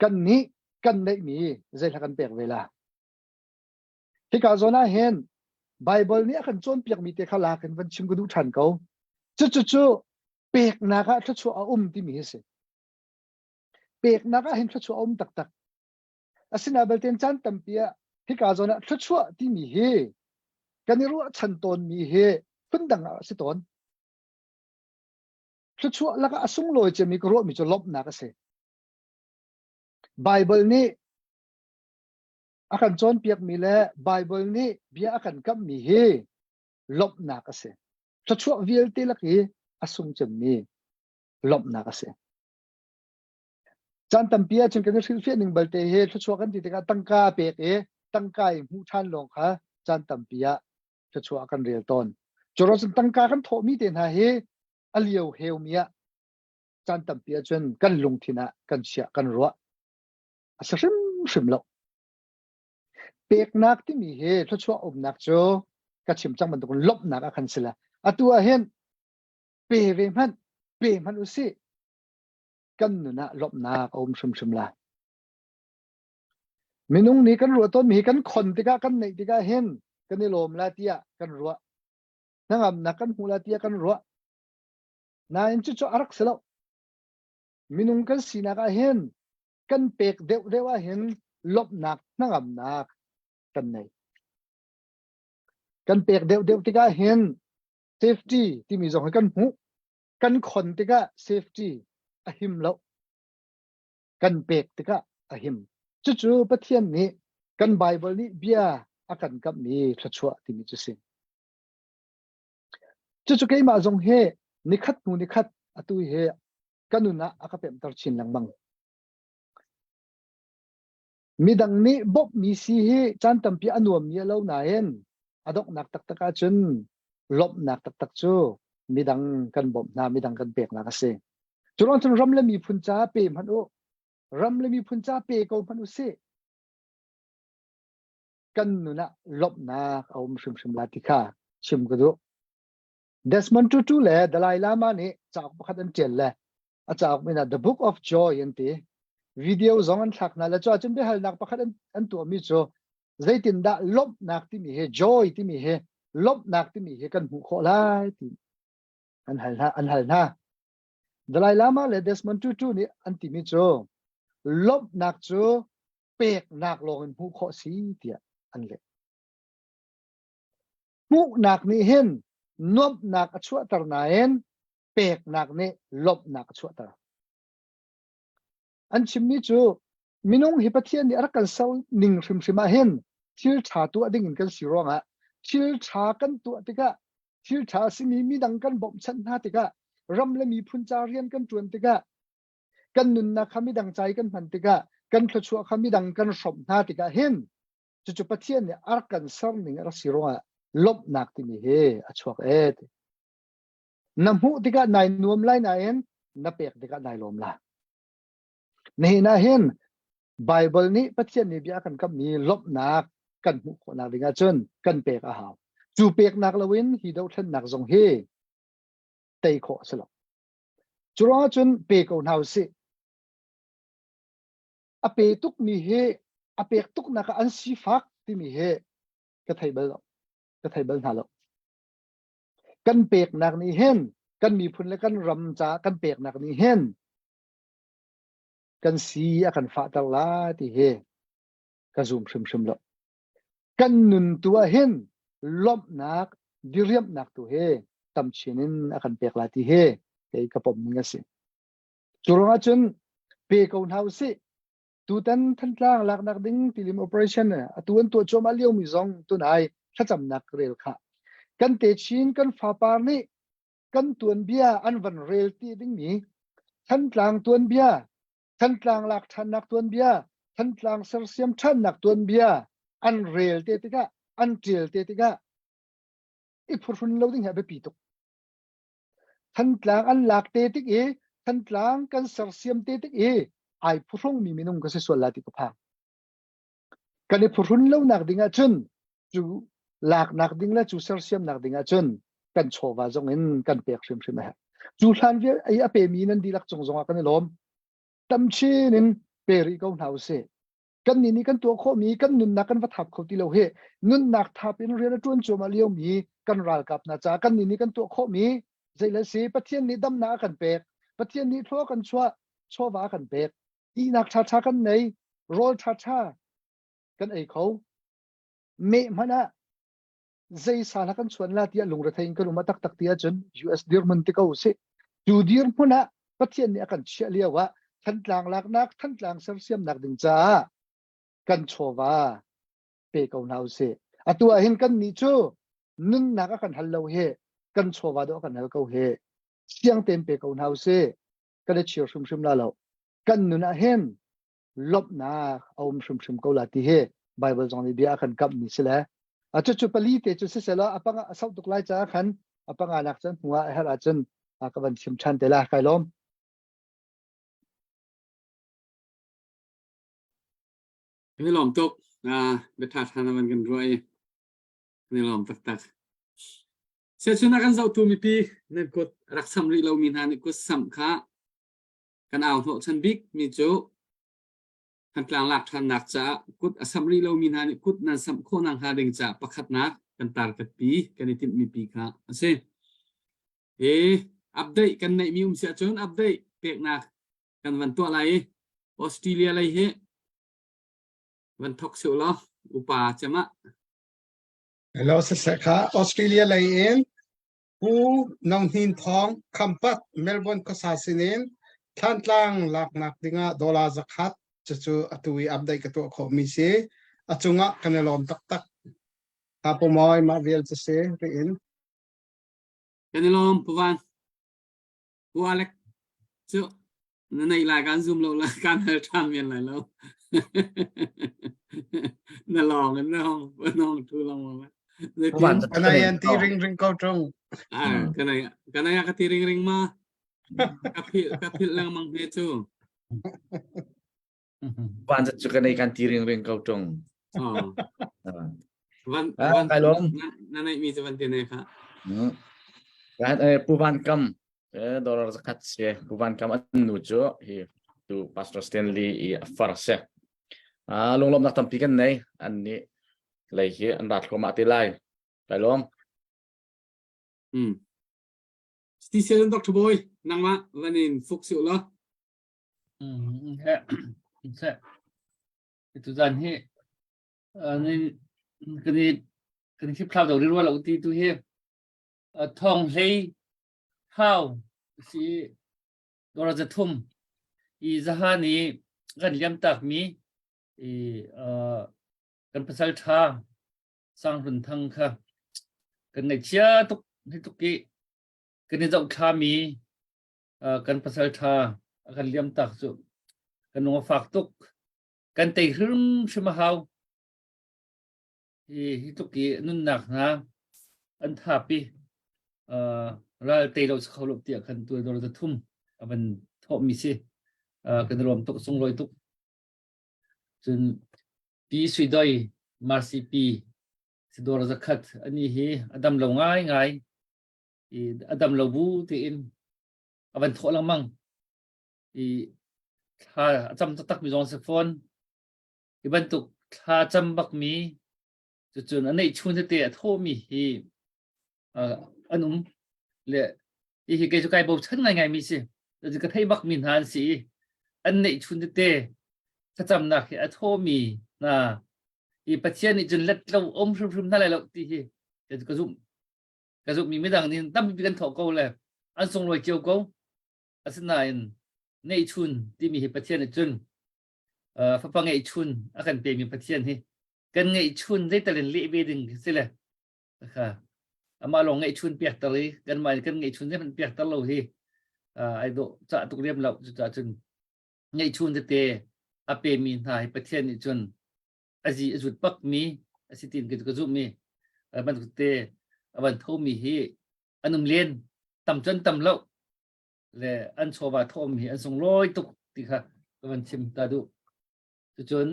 Kan nih kan neihmi zeihla kan pek ve la. Hika zawn ah hin Bible nih a kan cawnpiakmi te kha lak in van chim ka duh ṭhan ko. Cucucu peknak ah thluachuah a um timi hi si. Peknak ah hin thluachuah a um taktak. Asinain belte caan tampi ah hika zawn ah thluachuah timi hi kan i ruahchan tawnmi hi phundang ah a si tawn. Thluachuah lakah a sunglawi cemmi ka ruahmi cu lawmhnak a si. Bible nih a kan cawnpiakmi le Bible nih bia a kan kamhmi hi lawmhnak a si. Thluachuah vialte lak i a sung cemmi lawmhnak a si. Caan tampi ahcun kan i hrilhfiah ning balte hi thluachuah kan ti tikah tangka pek i tangka i hmuh ṭhan lawng kha caan tampi ah thluachuah kan rel tawn. Cu cun tangka kan thawhmi te hna hi a lio heumi ah caan tampi ahcun kan lungthin ah kan chiah kan ruah. A si hrimhrim lo. Peknak timi hi thluachuah umnak cu ka chim cang bantukin lawmhnak ah khan si la. Atu ah hin pe ve hmanh, pe hmanh usih. Kan nun ah lawmhnak a um hrimhrim lai. Minung nih kan ruah tawnmi hi kan khon tikah kan neih tikah hin kan i lawm la tiah kan ruah. Hnangamnak kan hmu la tiah kan ruah. Nain cucu a rak si lo. Minung kan sinak ah hin kan pek deuhdeuh ah hin lawmhnak hnangamnak kan nei. Kan pek deuhdeuh tikah hin safety timi zong hi kan hmuh. Kan khon tikah safety a him lo. Kan pek tikah a him. Cucu Pathian nih kan Bible nih bia a kan kamhmi thluachuah timi cu si. Cucu keimah zong hi nikhat hnu nikhat atu hi ka nun ah a ka pemhter chin lengmang. Midang nih bawmhmi si hi caan tampi a nuammi a lo nain a donghnak taktak ahcun lawmhnak taktak cu midang kan bawmh hna, midang kan peknak a si. Cu ruang cun ram le miphun ca pe hmanh u, ram le miphun ca pe ko hmanh u sih. Kan nun ah lawmhnak a um hrimhrim la ti kha chim ka duh. Desmond Tutu le Dalai Lama nih cauk pakhat an ṭial le a cauk min ah The Book of Joy an ti. Video zong an thlak hna le cu ahcun biahalnak pakhat an, an tuahmi cu zeitindah lawmhnak timi hi joy timi hi lawmhnak timi hi kan hmuh khawh lai ti an hal hna an hal hna. Dalai Lama le Desmond Tutu nih an timi cu lawmhnak cu peknak lawng in hmuh khawh si tiah an leh. Hmuhnak nih hin nuamhnak a chuahter nain peknak nih lawmhnak a chuahter. An chimmi cu minung hi Pathian nih a rak kan ser ning hrimhrim ah hin thil ṭha tuah ding in kan si ruangah thil ṭha kan tuah tikah thil ṭha a simi midang kan bawmhchanh hna tikah ram le miphun ca rian kan ṭuan tikah kan nunnak kha midang ca i kan hman tikah kan thluachuah kha midang kan hrawmh hna tikah hin cucu Pathian nih a rak kan ser ning a rak si ruangah lawmhnak timi hi a chuak ee ti. Na hmuh tikah nai nuam lai nain na pek tikah nai lawm lai. Nihin ah hin Bible nih Pathian nih bia a kan kammi lawmhnak kan hmuh khawhnak ding ahcun kan pek a hau. Cu peknak loin hi dothlennak zong hi tei khawh a si lo. Cu ruangah cun pe ko hna usih. A pe tukmi hi a pek tuknak ah an sifak timi hi ka thei bal lo. Ka thei bal hna lo. Kan peknak nih hin kan miphun le kan ram caah kan peknak nih hin kan si a kan fahter lai ti hi ka zum hrimhrim lo. Kan nun tu ah hin lawmhnak, diriamhnak tu hi tam chin in a kan pek lai ti hi kei ka pom ning a si. Cu ruangah cun pe ko hna usih. Tutan Thantlang laknak ding tilim operation atu an tuah cuahmah liomi zong tunai thlacamnak rel khah. Kan techin kan fapar nih kan tuanbia an van rel ti dingmi Thantlang tuanbia, Thantlang lak ṭhannak tuanbia, Thantlang sersiam ṭhannak tuanbia an rel te tikah, an ṭial te tikah i phuhrun lo ding hi a biapi tuk. Thantlang an lak te tik i Thantlang kan sersiam te tik i ai phuhrungmi minung ka si sual lai ti ka phang. Kan i phuhrun lonak ding ahcun cu laknak ding le cu sersiamnak ding ahcun kan chawva zong in kan pek hrimhrim a herh. Cu hlan vial ei a pemi nan dihlak cung zongah kan i lawm. Tam chin in pe rih ko hna usih. Kan nih nih kan tuah khawhmi kan nunnak kan va thap kho ti lo hi nunnak thap in rian a ṭuan cuahmah liomi kan ralkap hna caah kan nih nih kan tuah khawhmi zei le si Pathian nih damnak a kan pek Pathian nih thlua kan chuah chawva a kan pek ihnak ṭhaṭha kan nei rawl ṭhaṭha kan ei kho meh hmanh ah zei sal kan chuan la tiah lungrethei in kan um taktak ti ahcun US dirhmun ti ko usih cu dirhmun ah Pathian nih a kan chiah lio ah Thantlang laknak Thantlang sersiamnak ding caah kan chawva pe ko hna usih atu ah hin kan nih cu nunnak a kan hal lo hi kan chawva dawh a kan hal ko hi siang tein pe ko hna usih kan i chir hrimhrim la lo. kan nun ah hin lawmhnak a um hrimhrim ko la ti hi Bible zong nih bia a kan kamh mi si le a cucu pali te cu siselaw a panga a sauh tuk lai caah khan a panga nak cun hnu ah a herh ahcun ka van chim ṭhan te la kai lawm. Kan i lawm tuk. Bia ṭha ṭha na van kan ruah i kan i lawm taktak. Siachun a kan zohtu mipi nan kut rak samh rih lomi hna nih kut samh kha kan au hnawhchan bik mi cu Thantlang lak ṭhannak caah kut a samh rih lomi hna nih kut nan samh khawh nakhnga ding caah pakhatnak kan target pi kan i timhmi pi kha a si. Hi update kan neihmi um si ahcun update peknak kan van tuah lai i Australia lei hi van thok sih law upa cem ah. Hello, siseh kha Australia lei in Pu Nong Hnin Thawng Khampat Melbourne khuasa sinin Thlantlang laknak dingah dollar zakhat cucu atu i update ka tuah khawhmi si. A cungah kan i lawm taktak. Ha pumawi mah vial cu si riin. Kan i lawm Pu Van. Pu Alec cu na neih lai kan zum lo la kan hal ṭhan men lai lo. Na lawng in na hong na hong thu long ma. Zeitin? Kanai an ti ring ring ko ṭung. Ah, kanai kanai ka ti ring ring ma. Ka phil ka phil lengmang he cu. Van cu kanai kan ti ring ring ko ṭung. Oh. Van van kai lawm. Na neih mi cu van ti ne kha. Kan Pu Van Kam dollar zakhat si Pu Van Kam an nu cu hi tu Pastor Stanley i a far si. Lunglawmnak tampi kan nei an nih lei hi an rat thluahmah te lai. Kai lawm. Hmm. Stephen Dr. Boy nangmah van in fuk siu la. Mm, he, se. Tuzan hi kan i kan i hliphlau deuh rih rua lo ti tu hi thong hlei hau si dora zathum i zahan i kan liam tak mi i kan pasal tha sang run thang kha kan ngaihchia tuk hi tuk i kan i zohthla mi kan pasal tha a kan liam tak cu kan lung a fak tuk kan tei hrimhrim a hau. Hi, hi tluk i nunnak hna an thapi uh, ral tei lo kho lo tiah khan tu dor thum a van thawhmi si. Uh, kan rom tuk sunglawi tuk. Cun pi sui doi Marcy pi sidor zakhat ani hi adam lo ngai ngai i adam lo bu tiin a van thawh lengmang i thla a cam taktak mi zong si fawn. Hi bantuk thla cam bakmi cucun a neihchun tete a thawhmi hi uh, an um le hi hi kei cu kai bochan ngaingai mi si. Cucu ka theih bakmi hna an si i an neihchun tete thlacamnak hi a thawmi hna i Pathian nih cun let lo um hrimhrim hna lai lo ti hi ka zumh. Ka zumhmi midang nih tampi kan thawh ko le an sunglawi cio ko. Asinain neihchun timi hi Pathian nih cun uh, fapa ngeihchun a kan pemi Pathian hi kan ngeihchun zeital in leh ve ding si le kha amah lawng ngeihchun piak ter i kanmah in kan ngeihchun zeihmanh piak ter lo hi uh, ai dawh cah tuk riam lo cucaah cun ngeihchun tete a pemi hna hi Pathian nih cun a zi a zut bak mi a si tin ka zumh mi bantuk te a van tho mi hi an um len tam cun tam lo le an chawva thawm hi an sunglawi tuk ti kha ka van chim ta duh. Cucun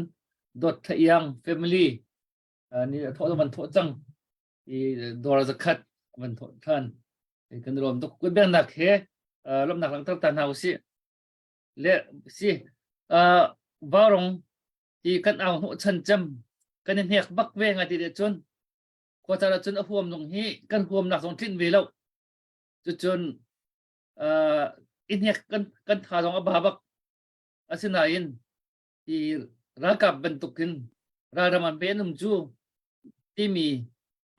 Dawt Thla Iang family ni thawh van thawh cang i dawr zakhat van thawh than kan lawm tuk kun bengnak he lawmnak langhter ta hna usih le si vaurong hi kan au hnawh chan cem kan i hnek bak ve nga ti de cun khua caan ah cun a huam zong hi kan huamnak zong tlinh ve lo cucun uh, i hnek kan kan tha zong a ba bak asinain hi ralkap bantukin ralram an pe an um cu timi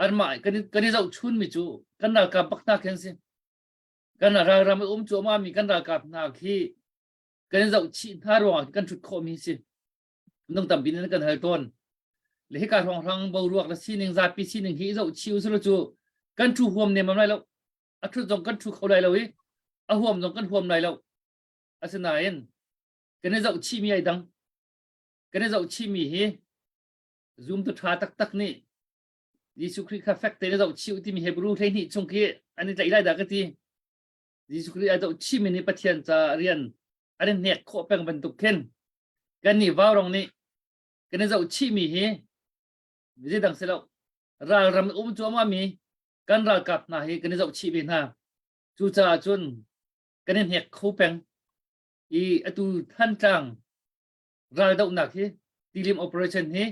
anmah kan kan i zohchun mi cu kan ralkap bak hna khi an si kan ralram i um cu mi kan ralkap hna khi kan i zohchih hna ruangah kan ṭhut khawh mi si nung tampi in kan hal tawn le hika hrawnghrang boruak le sining zapi sining hi zoh chi usilo cu kan thu huam nem lai lo a thut zong kan thu kho lai lo i a huam zong kan huam lai lo asinain Kan i zoh chihmi ai dang. Kan i zoh chihmi hi zumtu ṭha taktak nih Jesuh Khrih kha fek tein a zoh chih timi Hebrew 12 chung khi an i tlaih lai dah ka ti. Jesuh Khrih a zoh chihmi nih Pathian ca rian an i hnek khawh peng bantuk khin kan nih vaurong nih kan i zoh chihmi hi zeidang si lo ralram um cuahmah mi kan ralkap hna hi kan i zoh chih ve hna. Cucaah cun kan i hnek kho peng i atu Thantlang raldohnak hi tilim operation hi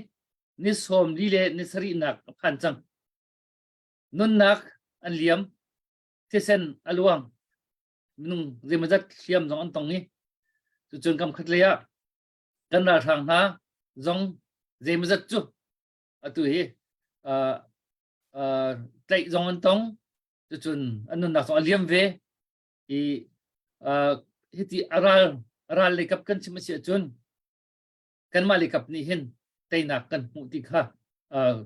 ni sawm li le ni sarihnak a phan cang. Nunnak an liam, thisen a luang, minung zeimawzat hliam zong an tong i cucun kam khat lei ah kan ralhrang hna zong zeimawzat cu atu hi uh, uh, tlaih zong an tong cucun an nunnak zong a liam ve i uh, hiti a ral a ral lei kap kan chim a si ahcun kanmah lei kap nih hin teinak kan hmuh ti kha uh,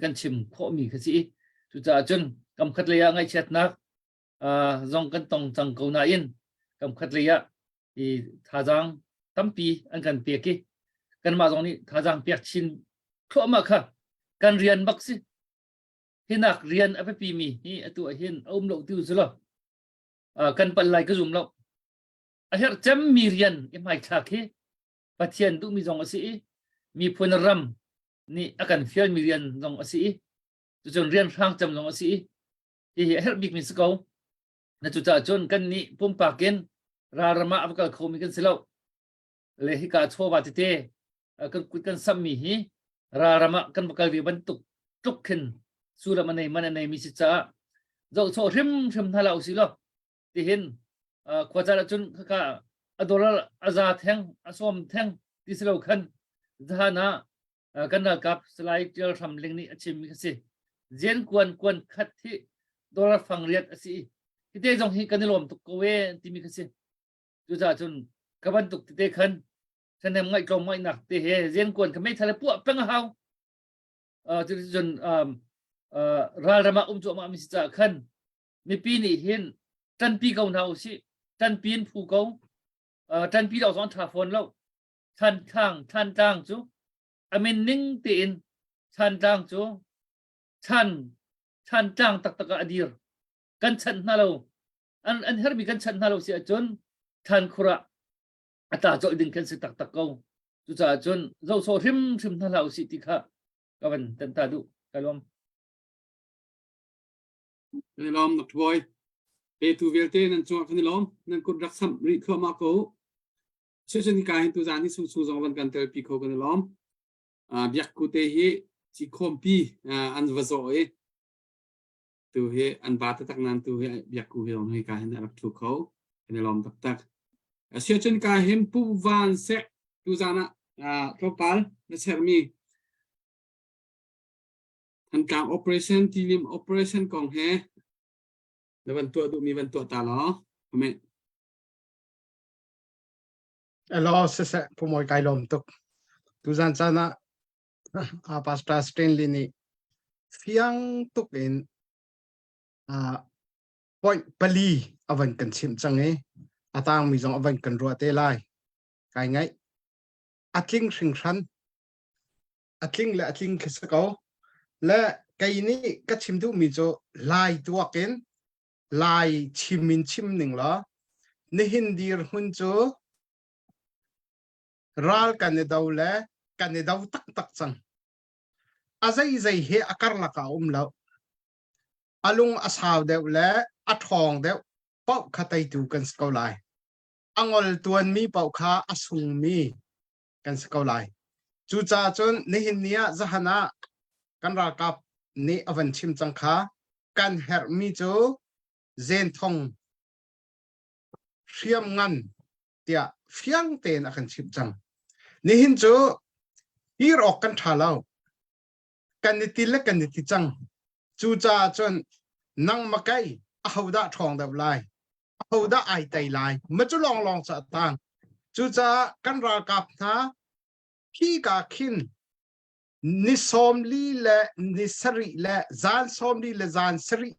kan chim khawhmi kha si i cucaah cun kam khat lei ah ngaihchiatnak uh, zong kan tong cang ko nain kam khat lei ah i thazaang tampi an kan pek i kanmah zong nih thazaang pek chin thluahmah kha kan rian bak si hinak rian a biapi mi hi atu ah hin a um lo ti u lo kan pal lai ka zum lo a herh cem mi rian i hmaithlak hi Pathian duhmi zong a si i miphun ram nih a kan fial mi rian zong a si i cucun rian hrang cem zong a si i hihi a herh bik mi si ko na cucaah cun kan nih pumpak in ralram ah a va kal kho mi kan si lo le hika chawva tete kan kut kan samh mi hi ralram ah kan va kal ve bantuk tluk khin sullam a nei man a nei mi si caah zohchawh hrimhrim hna la usih law tihin khua caan ahcun khaka a dollar a za theng a sawm theng ti si lo khan zahan ah kan ralkap Salai Tial Hram Ling nih a chimmi kha si zen kuan kuan khat hi dollar fang riat a si hi te zong hi kan i lawm tuk ko e timi kha si cucaah cun ka bantuk tete khan thahnem ngaih tlawm ngaihnak te he zen kuan kha meithal puah peng a hau cuticun ralram ah um cuahmah mi si caah khan mipi nih hin ṭanpi ko hna usih ṭanpi in phu ko ṭanpi lo zong ṭha fawn lo Thantlang Thantlang cu a min ning tein Thantlang cu Than Thantlang taktak ah a dir kan chanh hna lo an an herhmi kan chanh hna lo si ahcun Thankhur ah a tla colh ding kan si taktak ko cucaah cun zohsawh hrimhrim hna hlah usih ti kha ka van tan ta duh ka lawm Kan i lawm Dr. Boy. Petu vialte nan cungah kan i lawm. Nan kut rak samh rih thluahmah ko. Cucun hika hin tuzaan hi sung zong van kan telpi kho kan i lawm. Biak ku te hi cikhawmpi an va zawh i tu hi an ba taktak nan tu hi biak ku hi zong hika hin a rak thu kho kan i lawm taktak. Asiahcun ka hin Pu Van Sek tuzaan ah tlawmpal na sermi Thantlang operation tilim operation kong he na van tuah duhmi van tuah ta law. Amen. Hello, siseh, Pu Mawi kai lawm tuk. Tuzan caan ah ah Pastor Stanley nih fiang tuk in ah point pali a van kan chimh cang i a tangmi zong a van kan ruah te lai. Kai ngaih. A tling hringhran. A tling le a tling khi si ko. Le kei nih ka chim duhmi cu lai tuak in Lai chim in chim ning law nihin dirhmun cu ral kan i do le kan i do taktak cang. A zeizei hi a karlak ah a um lo. A lung a sau deuh le a ṭhawng deuh paoh kha teitu kan si ko lai. A ngol tuanmi paoh kha a sungmi kan si ko lai. Cucaah cun nihin ni ah zahan ah kan ralkap nih a van chim cang kha kan herhmi cu zenthong hriam ngan tiah fiang tein a kan chimh cang. Nihin cu hir awk kan ṭha lo. Kan i til le kan i ti cang. Cucaah cun nang makei ahodah ṭhawng deuh lai? Ahodah ai tei lai? Ma cu lawnglawng cu a tang. Cucaah kan ralkap hna khi ka khin ni 40 le ni sarih le zan 40 le zan sarih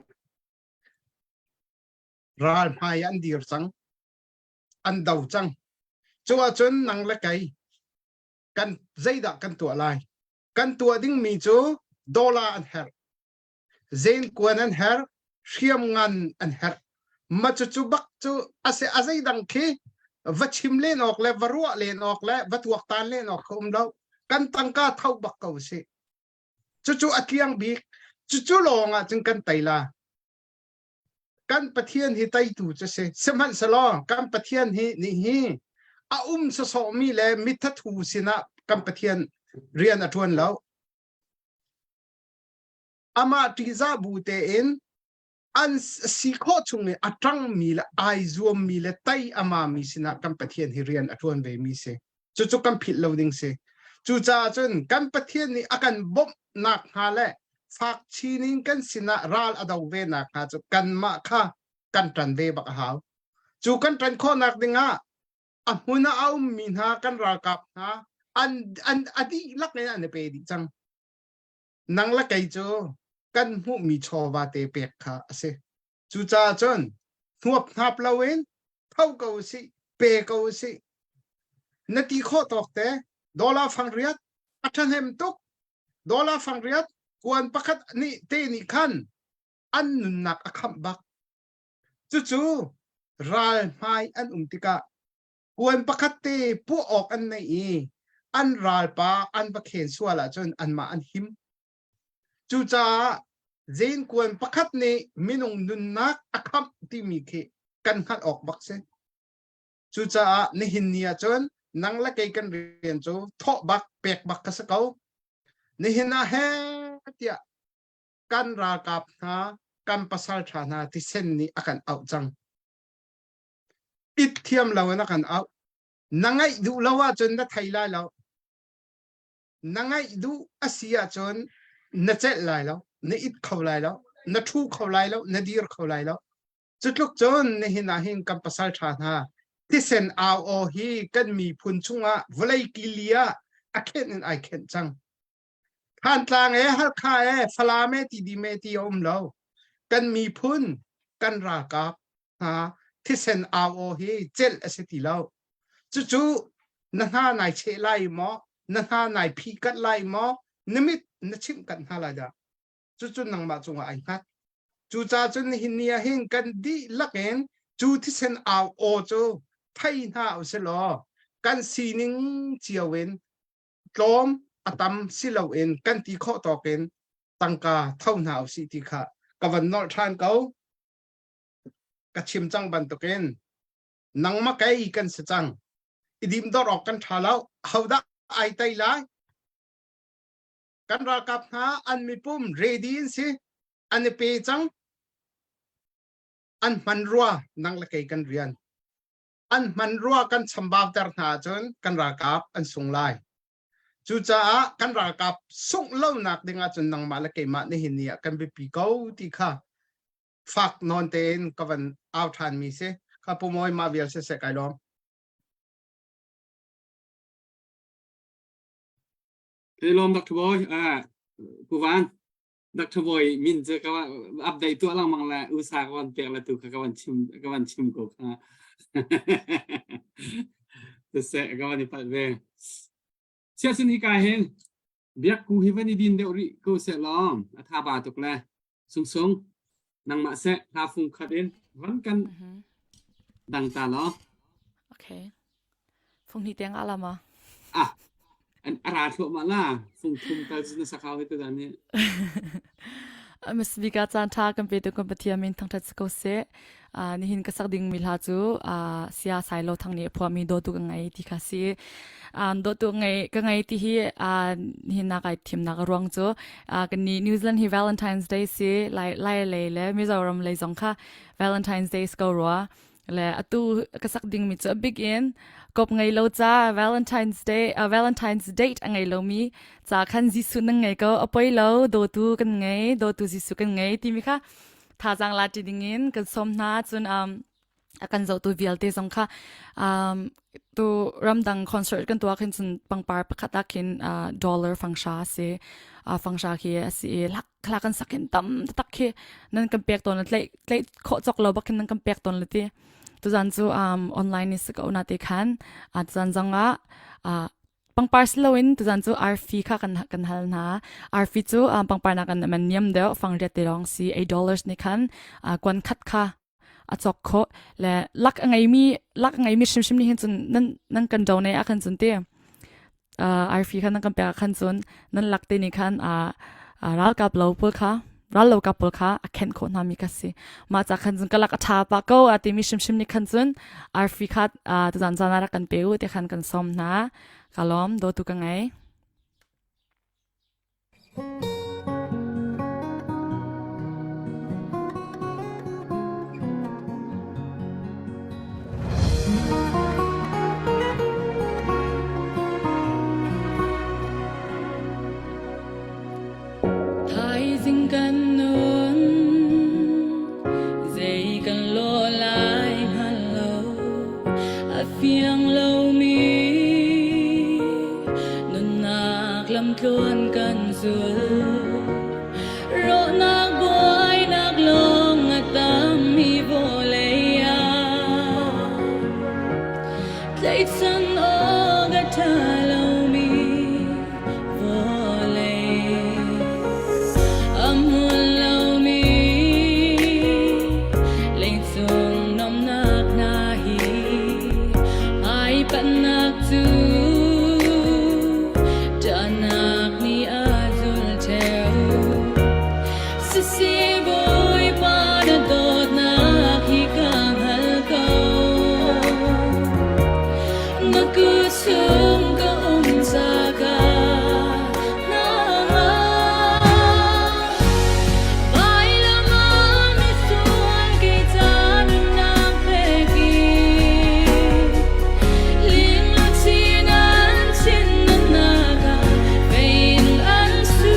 ral hmai an dir cang an do cang. Cu ahcun nang le kei kan zeidah kan tuah lai? Kan tuah dingmi cu dollar an herh. Zenkuan an herh, hriamngan an herh. Ma cucu bak cu ase a zeidang khi va chim len awk le va ruah len awk le va tuaktan len awk kha um lo. Kan tangka tho bak ko si. Cucu a tliang bik. Cucu lawng ah cun kan tei la. Kan Pathian hi teitu cu si. Sihmanhsehlaw kan Pathian hi nih hi a um sawsawhmi le mithathu sinah kan Pathian rian a ṭuan lo. Amah ṭihzah bu tein an si khawh chung i a ṭangmi le ai zuammi le tei a mami sinah kan Pathian hi rian a ṭuan ve mi si. Cucu kan philh lo ding si. Cucaah cun kan Pathian nih a kan bawmhnak hnga le fak chin in kan sinah ral a do ve nak hnga cu kanmah kha kan ṭan ve bak a hau. Cu kan ṭan khawhnak dingah a hmun ah a ummi hna kan ralkap hna an an a dihlak in an i pe dih cang. Nang le kei cu kan hmuhmi chawva te pek kha a si. Cucaah cun hnuap hnap loin tho ko usih, pe ko usih. Na ti khawh tawk te dollar fangriat a ṭhahnem tuk. Dollar fangriat kuan pakhat nih te nih khan an nunnak a khamh bak. Cucu ral hmai an um tikah kuan pakhat te puah awk an neih i an ralpa an va khen sual ahcun anmah an him. Cucaah zenkuan pakhat nih minung nunnak a khamh timi khi kan hngalh awk bak si. Cucaah nihin ni ahcun nang le kei kan rian cu thawh bak pek bak ka si ko. Nihin ah he tiah kan ralkap hna kan pasal ṭha hna thisen nih a kan auh cang. It thiam lo in a kan auh. Na ngaih duh lo ahcun na thei lai lo. Na ngaih duh a si ahcun na celh lai lo, na it kho lai lo, na ṭhu kho lai lo, na dir kho lai lo. Cutluk cun nihin ah hin kan pasal ṭha hna thisen au aw hi kan miphun chungah vawlei kili ah a khenh in ai khenh cang. Thantlang e, Halkha e, Falam e, Tidim e ti a um lo. Kan miphun, kan ralkap hna thisen au aw hi celh a si ti lo. Cucu na hna nai cheh lai maw, na hna nai phih kat lai maw, na mit na chimh kat hna lai dah. Cucu nangmah cungah ai hngat. Cucaah cun nihin ni ah hin kan dihlak in cu thisen au aw cu thei hna usih law kan sining cio in tlawm a tam si loin kan ti khawh tawk in tangka tho hna usih ti kha ka van nolh ṭhan ko. Ka chim cang bantukin nangmah kei kan si cang. I dimdor awk kan ṭha lo. Hodah ai tei lai? Kan ralkap hna an mipum ready in si. An i pe cang. An hman rua nang le kei kan rian. An hman rua kan chambauter hna ahcun kan ralkap an sung lai. Cucaah kan ralkap sungh lonak ding ahcun nangmah le keimah nihin ni ah kan biapi ko ti kha fak nawn tein ka van au ṭhan mi si. Kha Pu Mawi mah vial siseh kai lawm. Kai lawm Dr. Bawi. Ah, Pu Van, Dr. Bawi min cu ka update tuah lengmang le usa ka van pek le tu kha ka van chim ka van chim ko kha. Siseh ka van i palh ve. Siasin hi ka hin biak ku hi van i din deuh rih ko seh law a tha ba tuk le sung sung nangmah seh hla fung khat in van kan dang ta law. Okay. Fung hnih tiang ala ma? Ah, an ara thluahmah la. Fung thum tal cu na sakau hi tu dan ni. Miss Vika caan tha kan pe tu kan Pathian min thangthat si ko seh. Uh, nihin ka sak ding mi hla cu uh, sia sai lo thang nih phua mi dawtu ka ngai ti kha si. Um, dawtu ngai ka ngai ti hi uh, nihin na kai thim nak ruang cu uh, kan ni New Zealand hi Valentine's Day si lai lai lei le Mizoram lei zong kha Valentine's Day ko rua. Le atu ka sak dingmi cu a big in kop ngei lo ca Valentine's Day uh, Valentine's date a ngei lomi ca khan Jesuh nan ngei ko a poi lo dawtu kan ngei dawtu Jesuh kan ngei timi kha thazaang la ti ding in kan sawm hna cun um, a kan zohtu vialte zong kha um, tu ramdang concert kan tuah khin cun pangpar pakhat ah khin uh, dollar fangsha si uh, fangsha khi a si i lak khla kan sakin tam tak khi nan kan pek tawn le tlaih tlaih khawh cawk lo bak khin nan kan pek tawn le ti. Tuzan cu um, online ni si ko na te khan uh, tuzan zong ah uh, pangpar si loin tuzan cu arfi kha kan kan hal hna. Arfi cu um, pangpar nak an man niam deuh fangriat te lawng si $8 ni khan uh, kuan khat kha a cawk khawh le lak a ngeimi lak a ngeimi hrimhrim nih hin cun nan nan kan donate ah khan cun ti arfi khan nan kan pek ah khan cun nan lak te nih khan ralkap lo pawl kha ral lo kap pawl kha a khenh khawh hna mi kha si mah ca khan cun ka lak a ṭha pa ko a timi hrimhrim nih khan cun arfi kha tuzan zan ah rak kan pe u ti khan kan sawm hna ka lawm dawtu ka ngei. Thaizing kan nun zei kan lawh lai hngal lo a fiang lomi nunnak lamtluan kan zul rawhnak buainak lawng a tam hi vawlei ah tlaihchan awk a ṭha lomi vawlei a hmun lomi leicung nuamhnak hna hi ai panhnak cu ṭahnak nih a zul ṭheo. Sisi Bawipa na dawtnak hi ka hngal ko. Na kut chung ka um ca ka hna Vailam ah misual kei ca nunnak pek i lingluchin an chin nak ah vein an su.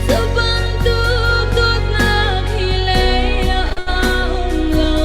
Cu bantuk dawtnak hi lei ah a um lo.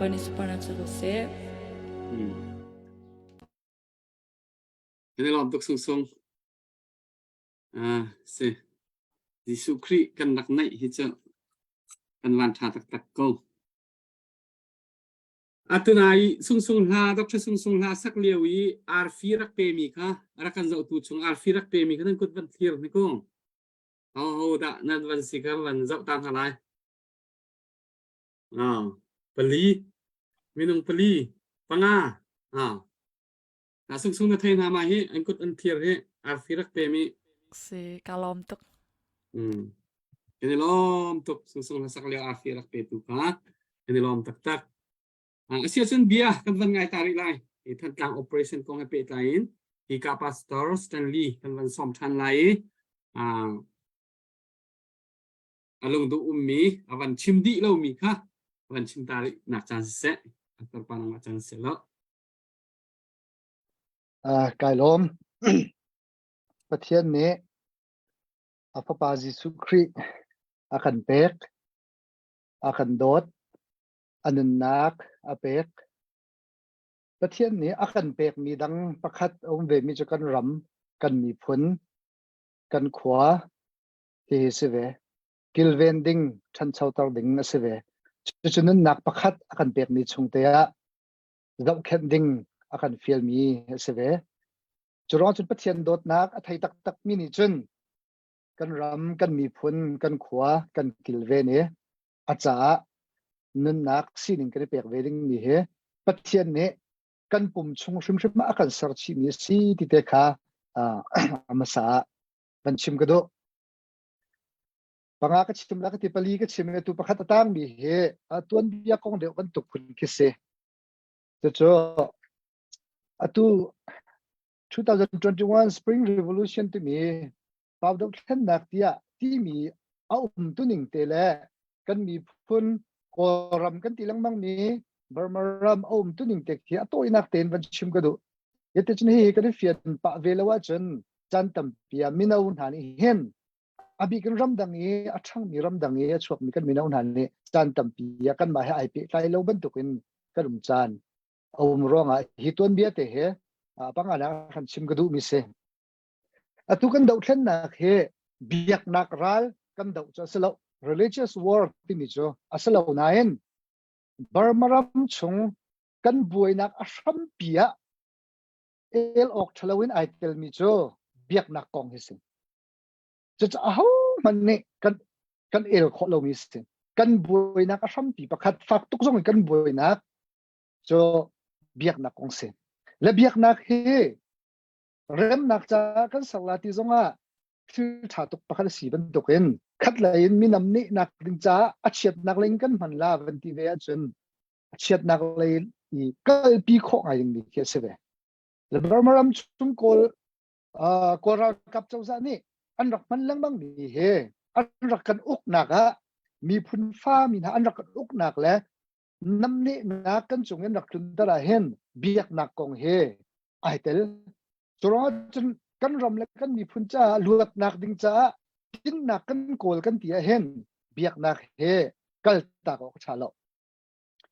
Bawipa nih sunparnak cu ko seh. Kan i lawm tuk sungsung. Ah, si. Jesuh Khrih kan rak neih hi cu kan van ṭha taktak ko. Atunai sungsung hla Dr. Sungsung hla sak lio i arfi rak pemi kha rak kan zohtu chung arfi rak pemi kha nan kut van thlir ni ko. Ho ho dah nan van si kha van zoh ta hna lai. Ah, pali minung pali panga ah Na sungsung na thei hna ma hi an kut an thir hi arfi rak pemi. Si ka lawm tuk. Mm. Kan i lawm tuk sungsung na sak lio arfi rak pe tu kha kan i lawm taktak. Uh, asia cun bia kan van ngai ta rih lai. Hi Thantlang operation kong he pehtlai in hi ka pastor Stanley kan van sawm than lai i uh, a lungduh ummi a van chim dih lomi kha a van chim ta rih nak caan siseh a tarpa nangmah caan siseh lo. Uh, kai lawm. Pathian nih a fapa Jesuh Khrih a kan pek, a kan dawt, a nunnak a pek. Pathian nih a kan pekmi dang pakhat a um vemi cu kan ram, kan miphun, kan khua hihi si ve. Kilven ding, ṭhanchoter ding a si ve. Cucu nunnak pakhat a kan pekmi chung te ah zohkhenh ding a kan fialmi a si ve. Cu ruang cun Pathian dawtnak a thei taktakmi nih cun kan ram, kan miphun, kan khua, kan kilven i a caah nunnak sining kan i pek ve dingmi hi Pathian nih kan pum chung hrimhrim ah a kan ser chihmi a si ti te kha a hmasa ah van chim ka duh. Panga ka chim la ka ti pali ka chim tu pakhat a tangmi hi tuanbia kong deuh bantuk phun khi si. Cucu atu 2021 Spring Revolution timi Pau dohthlennak tiah timi a um tuning te le kan miphun Kawlram kan ti lengmang mi Burma ram a um tuning te khi a tawinak tein van chim ka duh. Yete cun hi kan i fian pah ve lo ahcun caan tampi ah mino hna nih hin a bik in ramdang i a ṭhangmi ramdang i a chuakmi kan mino hna nih caan tampi ah kanmah he ai pehtlai lo bantukin kan um caan a um ruangah hi tuanbia te he panganak kan chim ka duhmi si. Atu kan dohthlennak hi biaknak ral kan doh cu a si lo. Religious war timi cu a si lo nain Burma ram chung kan buainak a hrampi ah el awk ṭhalo in ai telmi cu biaknak kong hi si. Cucu ahohmanh nih kan kan el khawh lomi si. Kan buainak a hrampi pakhat fak tuk zong in kan buainak cu biaknak kong si. Le biaknak hi remnak caah kan ser la ti zongah thil ṭha tuk pakhat a si bantukin khatlei in minam nih nak ding caah a chiatnak lei in kan hman la van ti ve ahcun a chiatnak lei i kalpi khawh ngai dingmi khi a si ve. Le Burma ram chung Kawl Kawl ralkap cozah nih an rak hman lengmang mi hi an rak kan uknak ah miphun fa mi hna an rak kan uknak le namnehnak kan cung in rak tlunter ah hin biaknak kong hi ai tel. Cu ruangah cun kan ram le kan miphun caah luatnak ding caah dinnak kan kawl kan ti ah hin biaknak he kaltak awk a ṭha lo.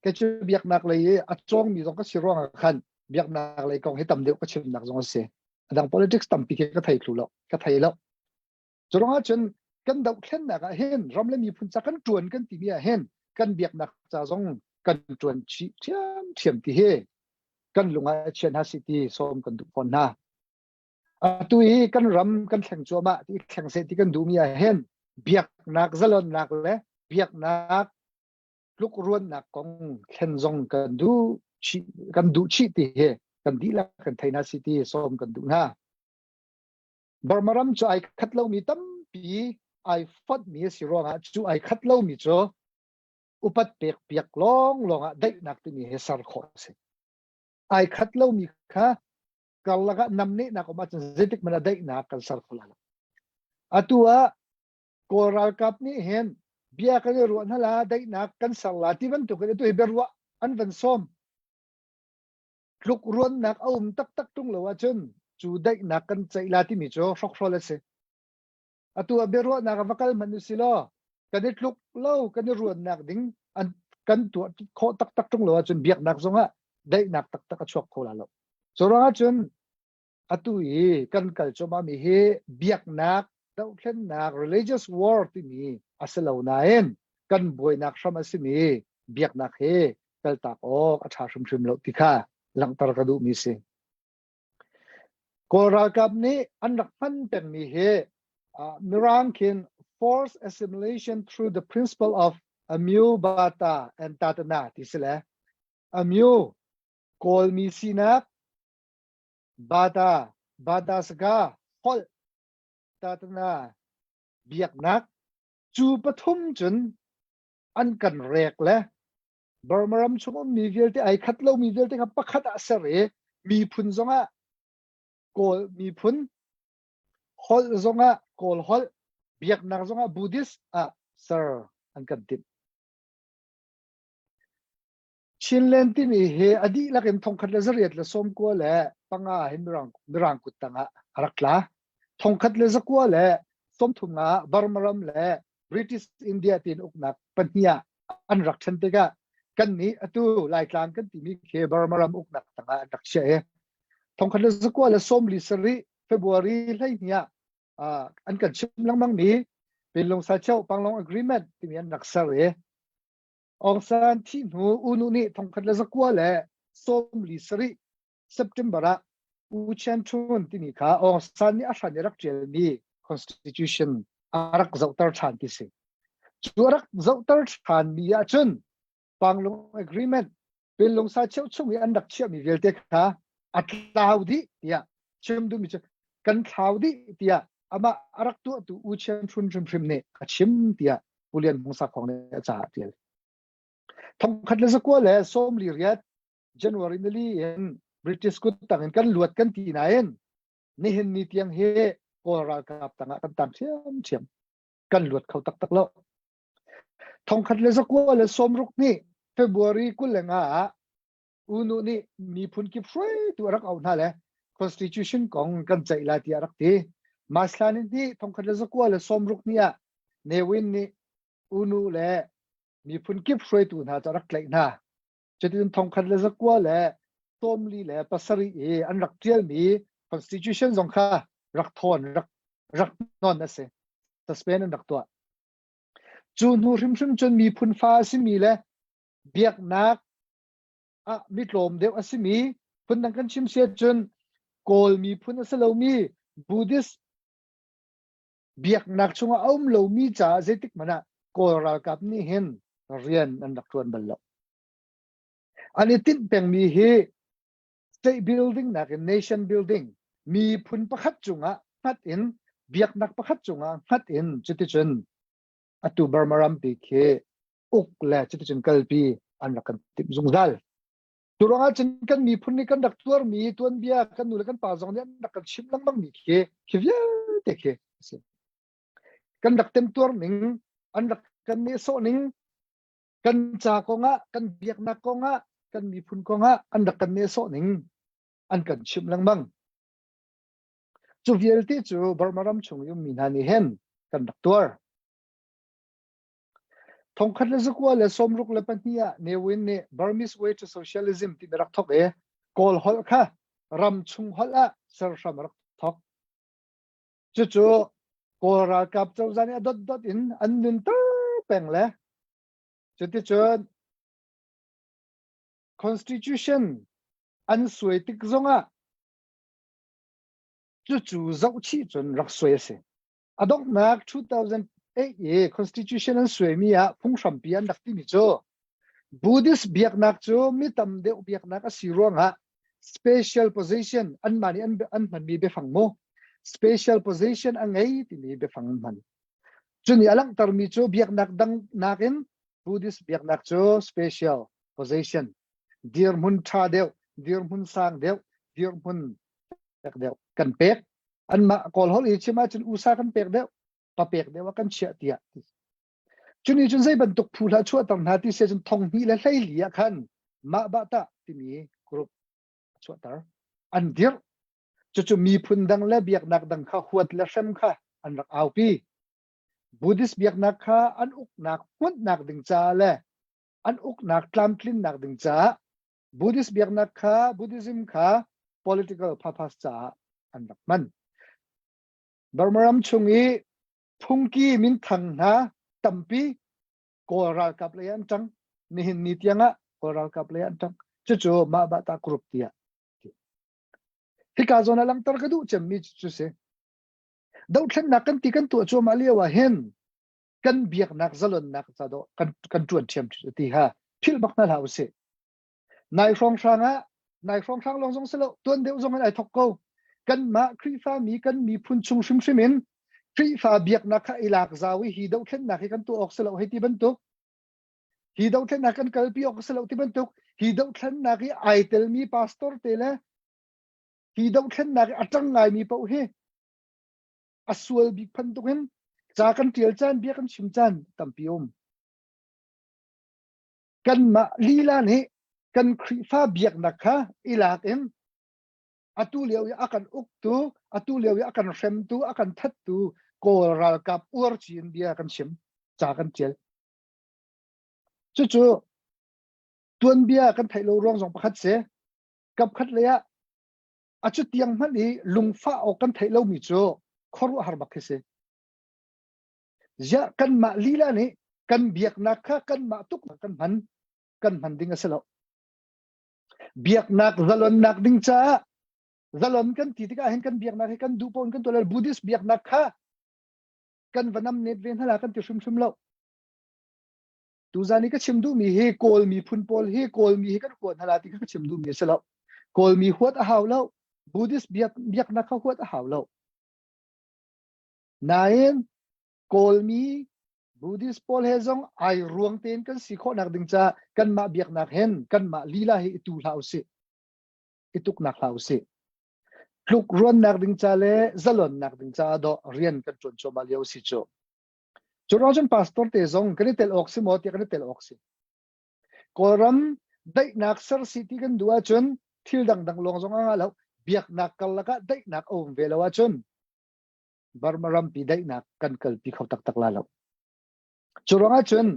Kei cu biaknak lei i a cawngmi zong ka si ruangah khan biaknak lei kong hi tam deuh ka chimnak zong a si. A dang politics tampi khi ka thei thlu lo, ka thei lo. Cu ruangah cun kan dohthlennak ah hin ram le miphun ca kan ṭuan kan timi ah hin kan biaknak ca zong kan ṭuan chih ṭhiamṭhiam ti hi kan lung ah chian hna si ti sawm kan duh fawn hna. Atu i kan ram kan thleng cuahmah ti thleng seh ti kan duhmi ah hin biaknak zalonnak le biaknak tlukruannak kong thlen zong kan duh chih kan duh chih ti hi kan dihlak kan thei hna si ti sawm kan duh hna. Burma ram cu ai khat lomi tampi ai fonhmi a si ruangah cu ai khat lomi cu upat pek piak lawnglawng ah daihnak timi hi ser khawh a si. Ai khat lomi kha karlak ah namnehnak um ahcun zeitik hmanh ah daihnak kan ser kho lai lo. Atu ah Kawl ralkap nih hin bia kan i ruah hna la daihnak kan ser la ti bantuk in atu hi biaruah an van sawm. Tlukruannak a um taktak ṭung lo ahcun cu daihnak kan ceih la timi cu hrokhrawl a si. Atu ah biaruahnak ah va kal hmanh usih law kan i tluk lo kan i ruannak ding an. Kan tuah khawh taktak ṭung lo ahcun biaknak zongah daihnak taktak a chuak kho la lo. Cu ruangah cun atu i kan kal cuahmah mi hi biaknak dohthlennak religious war timi a si lo nain kan buainak hram a simi biaknak hi kaltak awk a ṭha hrimhrim lo ti kha langhter ka duhmi si. Kawl ralkap nih an rak hman pengmi hi Mirang khin forced assimilation through the principle of Amyu Bata and Tatana ti si le Amyu Kawlmi sinak Bata Bata saka holh Tatana biaknak cu pathum cun an kan rek le Burma ram chung ummi vialte ai khat lomi vialte kha pakhat ah ser i miphun zongah Kawl miphun holh zongah Kawl holh biaknak zongah Buddhist ah ser an kan timh. Chinland timi hi a dihlak in 1895 hin Mirang, Mirang kut tangah a rak tla. 1930 ah Burma ram le British India tiin uknak pahnih ah an rak ṭhen tikah kannih atu Laitlang kan timi khi Burma ram uknak tangah an rak chiah i 1947 February 12 ah an kan chim lengmang mi Pinlung Sacheu Panglong Agreement timi an rak ser i Aung San thih hnu U Nu nih 1937 September ah U Chan Htun timi kha Aung San nih a hran i rak ṭialmi constitution a rak zohter ṭhan ti si. Cu a rak zohter ṭhanmi ahcun Panglong Agreement Pinlung sa cheu chung i an rak chiahmi vialte kha a tlau dih tiah chim duhmi cu kan thlau dih tiah amah a rak tuahtu U Chian Htun hrimhrim nih a chim tiah Pu Lian Hmung Sakhong nih a caah a ṭial. 1948 January nili in British kut tang in kan luat kan ti nain nihin ni tiang hi Kawl ralkap tangah kan tang ṭhiamṭhiam. Kan luat kho taktak lo. 1960 nih February 25 ah UNU nih miphun kip hruaitu a rak auh hna le Constitution kong kan ceih lai tiah a rak ti. Masla nih 1960 ni ah Ne Win nih UNU le miphun kip hruaitu hna cu a rak tlaih hna. Cutin 1947 i an rak ṭialmi constitution zong kha rak thawn rak rak non a si. Suspend an rak tuah. Cu hnu hrimhrim cun miphun fa a simi le biaknak ah mitlawm deuh a simi phundang kan chim siat cun Kawl miphun a si lomi Buddhist biaknak chungah a um lomi caah zeitik hmanh ah Kawl ralkap nih hin rian an rak ṭuan bal lo. An i tinh pengmi hi state building nakin nation building miphun pakhat cungah hngat in biaknak pakhat cungah hngat in cuticun atu Burma rampi khi uk le cuticun kalpi an rak kan timh zungzal. Cu ruangah cun kan miphun nih kan rak tuarmi tuanbia kan nu le kan pa zong nih an rak kan chimh lengmang mi khi khi vialte khi a si. Kan rak temtuar ning, an rak kan nehsawh ning, kan ca kongah, kan biaknak kongah, kan miphun kongah an rak kan nehsawh ning an kan chimh lengmang. Cu vialte cu Burma ram chung i ummi hna nih hin kan rak tuar. 1962 ah Ne Win nih Burmese Way to Socialism timi rak thawk i Kawl holh kha ram chung holh ah ser hram a rak thawk. Cucu Kawl ralkap cozah nih a dotdot in an nunter peng le cuticun constitution an suai tik zongah cucu zohchih cun rak suai a si. A donghnak 2008 i constitution an suaimi ah phunghrampi an rak timi cu Buddhist biaknak cu mi tam deuh biaknak a si ruangah special position anmah nih an, an hmanmi biafang mu special position a ngei timi biafang an hman. Cuni a langhtermi cu biaknak dang nakin Buddhist biaknak cu special position dirhmun ṭha deuh, dirhmun sang deuh, dirhmun pek deuh kan pek anmah Kawl holh i chim ahcun usa kan pek deuh papek deuh ah kan chiah tiah cuni cun zei bantuk phu hlah chuahter hna ti se cun thong hnih le hleili ah khan mah bah tah timi group chuahter an dirh cucu miphun dang le biaknak dang kha huat le hrem kha an rak aupi Buddhist biaknak kha an uknak hmunhnak ding caah le. an uknak tlamtlinnak ding caah Buddhist biaknak kha Buddhism kha political purpose caah an rak hman. Burma ram chung i phungki minthang hna tampi Kawl ralkap lei an ṭang. Nihin ni tiangah Kawl ralkap lei an ṭang. Cucu mah bata group tiah. Hika zawn ah langhter ka duh cemmi cu si. Dohthlennak kan ti kan tuah cuahmah lio ah hin kan biaknak zalonnak ca dawh kan kan ṭuan ṭhiam ti ha philh bak hna hlah usih. Nai hrawnghrang ah nai hrawnghrang lawng zong si lo tuan deuh zong in ai thok ko. Kanmah Khrihfa mi kan miphun chung hrimhrim in Khrihfa biaknak kha i lak zau i hi dohthlennak hi kan tuah awk si lo hei ti bantuk hi dohthlennak kan kalpi awk si lo ti bantuk hi dohthlennak i ai telmi pastor te le hi dohthlennak i a ṭang ngaimi paoh hi a sual bik bantuk in ca kan ṭial caan bia kan chim caan tampi um. Kanmah lila nih kan Khrihfa biaknak kha i lak in atu lio i a kan uktu, atu lio i a kan hremtu, a kan thattu Kawl ralkap uarci in bia kan chim, ca kan ṭial. Cucu tuanbia kan theih lo ruang zong pakhat si. Kapkhat lei ah a cu tiang hmanh i lungfah awk kan theih lomi cu khuaruahhar bak khi si. Ziah kanmah lila nih kan biaknak kha kanmah tuk kan hman kan hman ding a si lo. Biaknak zalonnak ding caah zalon kan ti tikah hin kan biaknak hi kan duh paoh in kan tuah Buddhist biaknak kha kan va nam net ve hna la kan ti hrimhrim lo. Tuzan i ka chim duhmi hi Kawl miphun pawl hi Kawlmi hi kan huat hna la ti kha ka chim duhmi a si lo. Kawlmi huat a hau lo. Buddhist biak, biaknak kha huat a hau lo. Nain Kawlmi Buddhist pawl he zong ai ruang tein kan si khawhnak ding caah kanmah biaknak hen kanmah lila hi i tu hlah usih. I tuknak hlah usih. Tluk ruannak ding ca le zalonnak ding caah dawh rian kan ṭuan cuahmah lio si cu. Cu ruang cun pastor te zong kan i tel awk si maw tiah kan i tel awk si. Kawlram daihnak ser si ti kan duh ahcun thil dangdang lawng zong a ngah lo. Biaknak karlak ah daihnak a um ve lo ahcun Burma rampi daihnak kan kalpi kho taktak la lo. Cu ruangah cun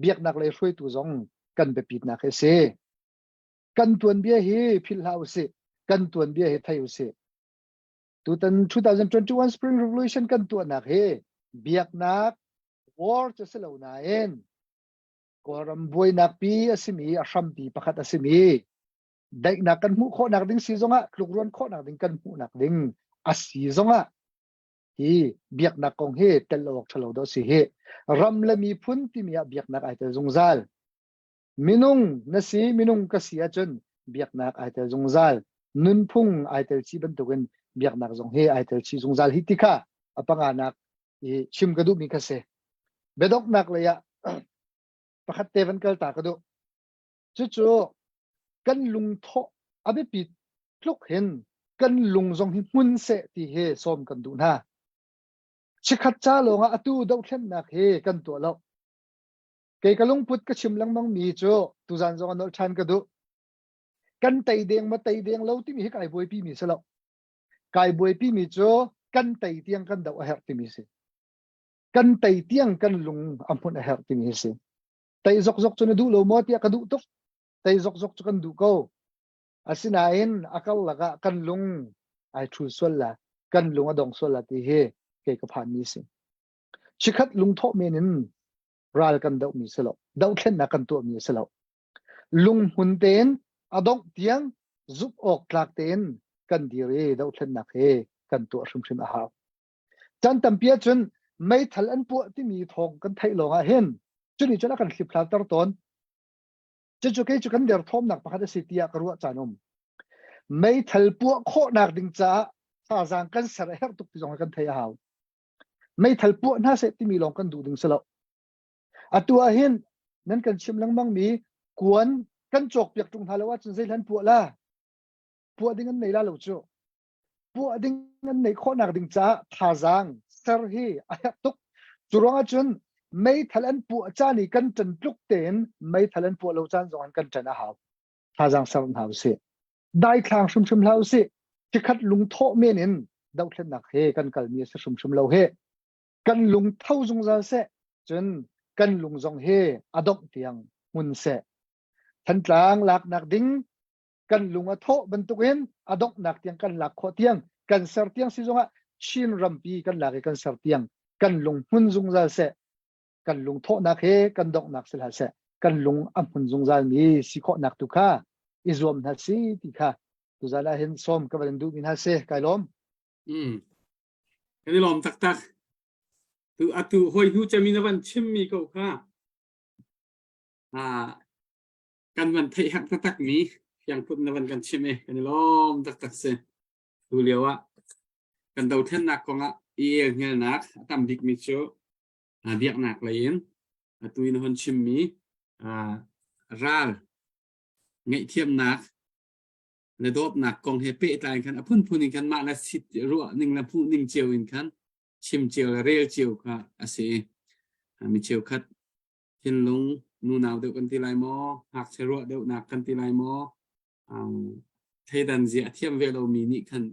biaknak lei hruaitu zong kan biapitnak hi si. Kan tuanbia hi philh hlah usih. Kan tuanbia hi thei usih. Tutan 2021 Spring Revolution kan tuahnak hi biaknak war cu si lo nain Kawlram buainak pi a simi a hrampi pakhat a simi daihnak kan hmuh khawhnak ding si zongah tlukruan khawhnak ding kan hmuhnak ding a si zongah hi biaknak kong hi tel lo awk ṭhalo dawh si hi ram le miphun timi ah biaknak ai tel zungzal minung na si minung ka si ahcun biaknak ai tel zungzal nunphung ai tel chi bantukin biaknak zong hi ai tel chi zungzal hi ti kha a panganak i chim ka duhmi kha si biadonghnak lei ah pakhat te van kal ta ka duh Cucu kan lungthawh a biapi tluk hin kan lung zong hi hmun seh ti hi sawm kan duh hna. Chikkhat ca lawngah atu dohthlennak hi kan tuah lo. Kei ka lungput ka chim lengmang mi cu tuzan zong a nolh ṭhan ka duh. Kan tei deng ma tei deng lo timi hi kai buaipi mi si lo. Kai buaipi mi cu kan tei tiang kan doh a herh timi si. Kan tei tiang kan lung a hmunh a herh timi hi si. Tei zokzok cu na duh lo maw tiah ka duh tuk. Tei zokzok cu kan duh ko. Asinain a karlak ah kan lung ai ṭhul sual la, kan lung a dong sual la ti hi kei ka phanmi si. Chikkhat lungthawh men in ral kan dohmi si lo. Dohthlennak kan tuahmi a si lo. Lunghmun tein a dongh tiang zumh awk tlak tein kan dir i dohthlennak hi kan tuah hrimhrim a hau. Caan tampi ahcun meithal an puah timi thawng kan theih lawng ah hin cunih cun a kan hliphlauter tawn. Cucu kei cu kan derthawmnak pakhat a si tiah ka ruah caan um. Meithal puah khawhnak ding caah thazaang kan ser a herh tuk ti zong kan theih a hau. Meithal puah hna seh timi lawng kan duh ding si lo. Atu ah hin nan kan chim lengmang mi kuan kan cawkpiak ṭung hna lo ahcun zeihlan puah la? Puah ding an nei la lo cu. Puah ding an neih khawhnak ding caah thazaang ser hi a herh tuk. Cu ruangah cun meithal an puah caan i kan ṭan tluk tein meithal an puah lo caan zong an kan ṭan a hau. Thazaang ser hna usih. Daithlang hrimhrim hlah usih. Chikkhat lungthawh men in dohthlennak he kan kalmi a si hrimhrim lo hi. Kan lung tho zungzal seh. Cun kan lung zong hi a dongh tiang. hmun seh. Thantlang laknak ding kan lung a thawh bantukin a donghnak tiang kan lak khawh tiang kan ser tiang si zongah Chin rampi kan lak i kan ser tiang kan lung hmun zungzal seh. Kan lung thawhnak he kan donghnak si hlah seh. Kan lung a hmun zungzal mi si khawhnak tu kha i zuam hna si ti kha tuzan ah hin sawm ka van duh mi hna si kai lawm. Mm. Kan i lawm taktak. Tu atu hoi hnu cem in a van chimmi ko kha ah kan van theih hak taktak mi fiangput na van kan chim i kan i lawm taktak si. Tu lio ah kan dothlennak kong ah i elhngelnak a tam bikmi cu biaknak lei in atu in hon chimmi ral ngaihthiamnak le dawtnak kong he pehtlai in khan a phunphun in khan mah le sit ruah ning le hmuh ning cio in khan chim cio le rel cio kha a si. Mi cheukhat thinlung nunau deuh kan ti lai maw, ngakchia ruah deuhnak kan ti lai maw, thleidan zia a thiam ve lomi nih khan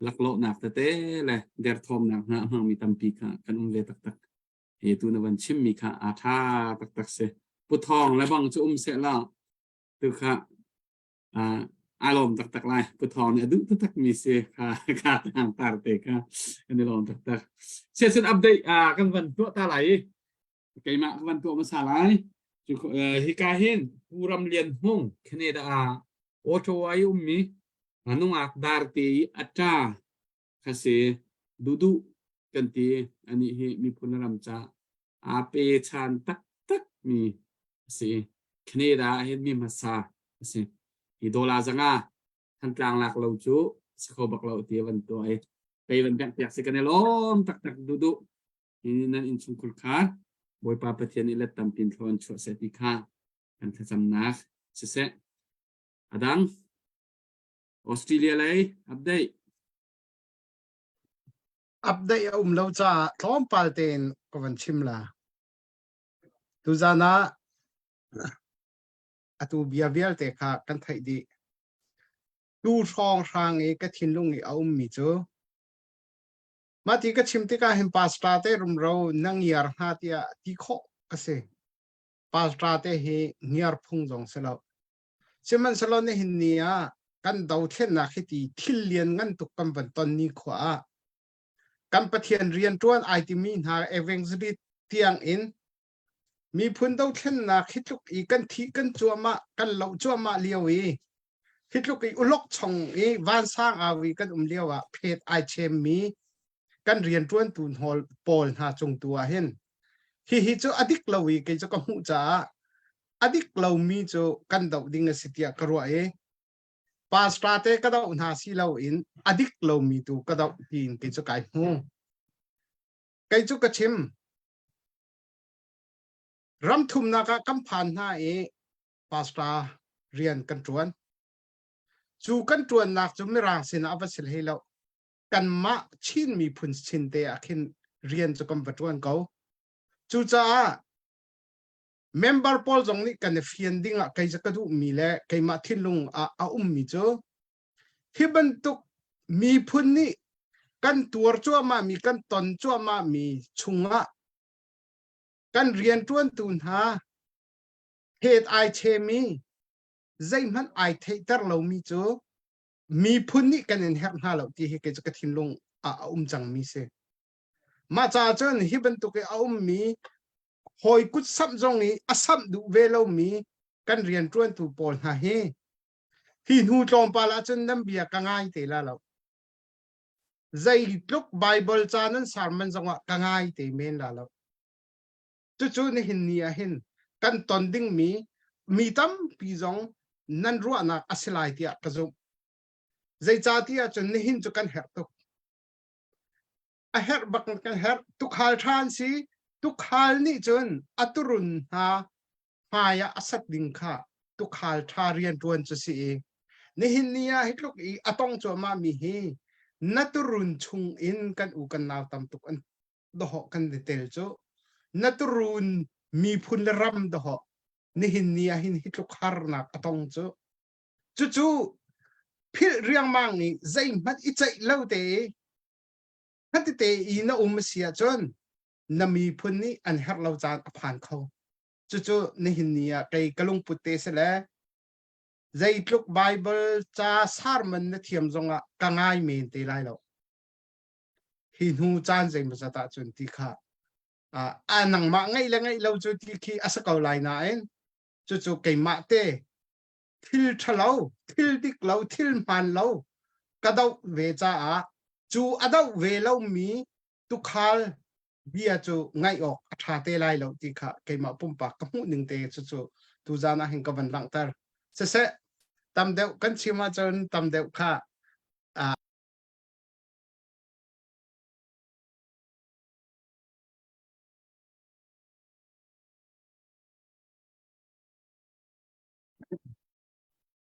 laklawhnak tete le derthawmnak hna a hmangmi tampi kha kan um ve taktak. Hi tu na van chimmi kha aa ṭha taktak si. Puthawng le bang cu um seh law tu kha aa lawm taktak lai. Puthawng nih a duh taktak mi si kha kha tang tar te kha kan i lawm taktak. Session update kan van tuah ta lai i keimah ka van tuah hmasa lai. Hika hin Pu Ram Lian Hmung Canada ah Ottawa i ummi nungak dar te i a ṭa kha si duhduh kan ti anih hi miphun ram ca aa pe chan taktak mi a si. Canada ah hin mi hmasa a si. Hi dollar zanga Thantlang lak lo cu si kho bak lo ti a van tuah i pei van bengh piak si kan i lawm taktak duhduh. Hi nan innchungkhur kha Bawipa Pathian nih let tampin thlaw an chuah seh ti kha kan thlacamnak siseh. Adang Australia lei update. Update a um lo caah tlawmpal tein ka van chim la. Tuzan ah atu bia vialte kha kan theih dih. Tu hrawng hrang i ka thinlung i a ummi cu mah ti ka chim tikah hin pastor te rumro na ngiar hnga tiah ti khawh ka si. Pastor te hi ngiar phung zong si lo. Sihmanhsehlaw nihin ni ah kan dothlennak hi ti thil lian ngan tuk kan van ton ni khua ah kan Pathian rianṭuan ai timi hna evangelist tiang in miphun dothlennak hi tluk i kan thih kan cuahmah kan loh cuahmah lio i hi tluk i ulok chong i vansang au i kan um lio ah phet ai chemmi kan rianṭuantu hnawl pawl hna cung tu ah hin hihi cu a dik lo i kei cu ka hmuh caah a dik lomi cu kan doh ding a si tiah ka ruah i pastor te ka doh hna si loin a dik lomi tu ka doh tiin kei cu kai hmu. Kei cu ka chim. Ram thumnak ah kan phan hna i pastor rian kan ṭuan. Cu kan ṭuannak cu mirang sinah a va si hlei lo. Kanmah Chin miphun chin te ah khin rian cu kan va ṭuan ko. Cucaah member pawl zong nih kan i fian ding ah kei ka duhmi le keimah thinlung ah a ummi cu hi bantuk miphun nih kan tuar cuahmahmi kan ton cuahmahmi chungah kan rianṭuantu hna het ai chemi zeihmanh ai theihter lomi cu miphun nih kan in herh hna lo ti hi kei cu ka thinlung ah a um cangmi si. Mah caah cun hi bantuk i a ummi hawi kut samh zong i a samh duh ve lomi kan rianṭuantu pawl hna hi hi hnu tlawmpal ahcun nan bia ka ngai te la lo. Zeitluk Baibal ca nan sermon zongah ka ngai te men la lo. Cucu nihin ni ah hin kan ton dingmi mi tampi zong nan ruahnak a si lai tiah ka zumh. Zeicahtiah cun nihin cu kan herh tuk. A herh bak kan herh. Tukhal ṭha an si. Tukhal nih cun a turun hna hmai ah a sat ding kha tukhal ṭha rianṭuan cu si i nihin ni ah hi tluk i a tong cuahmah mi hi na turun chung in kan u kan nau tam tuk an dawhawh kan i tel cu na turun miphun le ram dawhawh nihin ni ah hin hi tluk harnak a tong cu cucu philh riangmang i zeihmanh i ceih lo te i khatite i na um a si ahcun na miphun nih an herh lo caan a phan kho. Cucu nihin ni ah kei ka lungput te si le zeitluk Bible ca sermon na thiam zongah ka ngai men te lai lo. Hi hnu caan zeimawzat ahcun ti kha a nangmah ngaih le ngaih lo cu ti khi a si ko lai nain cucu keimah te thil ṭhalo, thil dik lo, thil hmaan lo ka doh ve caah cu a doh ve lomi tukhal bia cu ngaih awk a ṭha te lai lo ti kha keimah pumpak ka hmuh ning te cucu tuzaan ah hin ka van langhter. Siseh, tam deuh kan chim ahcun tam deuh kha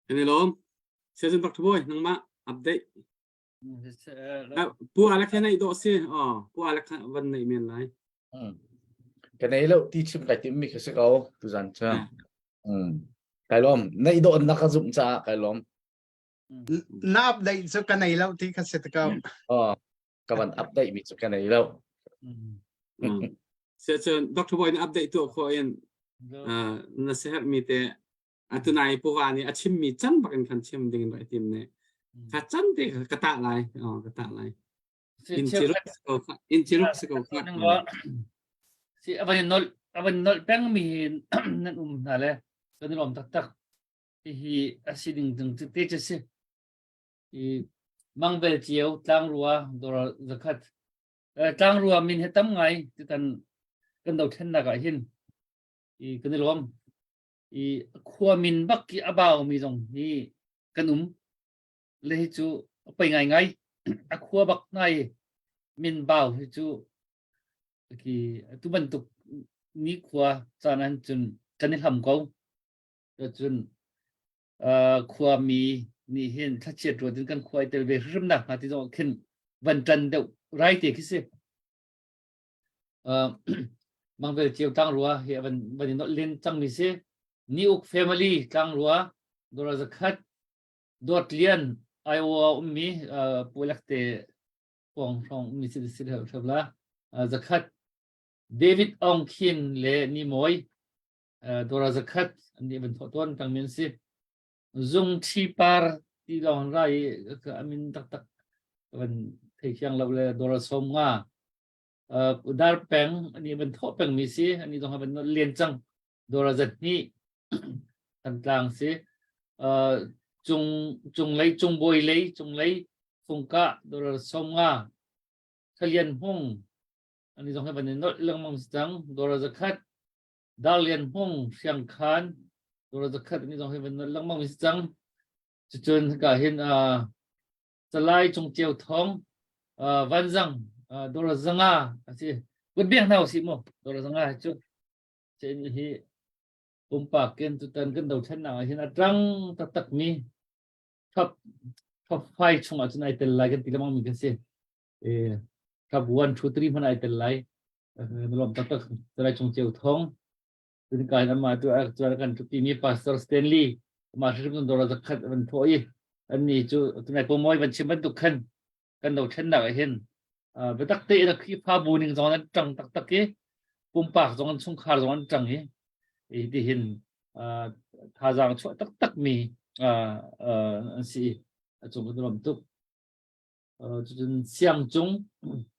Kan i lawm. Season Dr. Boy, nangmah update. Pu Alec he nei dawh si. Oh, Pu Alec van nei men lai. Ka nei lo ti chim kai tim mi kha si ko tuzan cha. Kai lawm. Nei dawh na ka zumh caah kai lawm. Na update cu ka nei lo ti kha si ko. Oh, ka van update mi cu ka nei lo. Siacun Dr. Boy nih update tuah khawh in na siherh mi te atunai puva nih a chim mi can bak in khan chim ding in rak tim ne. Ka can te ka tah lai. Oh, ka tah lai. In chiruk ko in chiruk si ko kha. Si avan nol avan nol peng mi nan um hna le kan i lawm taktak. Hihi a si ding ding te te si. I mangvel cio tlangrua dor zakhat tlangrua min he tam ngai tutan kan dothlennak ah hin i kan i lawm i khua min bak ki a bau mi zong hi kan um le hi cu pei ngai ngai a khua bak nai min bau hi cu ki tu bantuk ni khua caan an cun kan i hlam ko cun khuami nih hin thlachiat ruat in kan khua i tel ve hrimhrim nak hnga ti zong khin van ṭan deuh rai te khi si. Mangvel Ceu Tlangrua hi van van i nolh len cangmi si. Ni Uk family Tlangrua Dora Zakhat Dawt Lian Iowa ummi Pu te pawng hrawng ummi si si hrep la Zakhat David Aung Khin le Ni Mawi Dora zakhat an nih van thawh tawn tangmi an si. Zung ṭhi par ti lawng ra i a min taktak van thei fiang lo le Dora som nga dar peng an nih van thawh pengmi si an nih zong van lian cang Dora zat hnih Thantlang si cung cung lei cung bawi lei cung lei fungka Dora som nga Thalian hmung an nih zong van nolh lengmang si cang Dora zakhat Dar Lian Hmung Hriangkhan Dora zakhat mi zong hi van nolh lengmang mi si cang. Cucun hika hin uh, Salai Cung Ceu Thong uh, Vanzang uh, Dora zanga a si. Kut biak hna usih mu Dora zanga hi cu. Chin hi pumpak in tutan kan dothlennak ah hin a ṭang taktak mi top top 5 chung ah cun ai tel lai kan ti lengmang mi kan si. E, top 1 2 3 hmanh ai tel lai. Na lawm taktak Salai Cung Ceu Thong. Tun kai ama tu a kan thupi mi Pastor Stanley ma hrim cun dora zakhat van thawh i anni cu tunai pomoi van chim bantuk khan kan do thennak ah hin biatak te in Khrihfabu ning zong an ṭang taktak i pumpak zong an chungkhar zong an ṭang i hi ti hin thazaang chuah taktak mi an si a cung kan lawm tuk cucun siangcung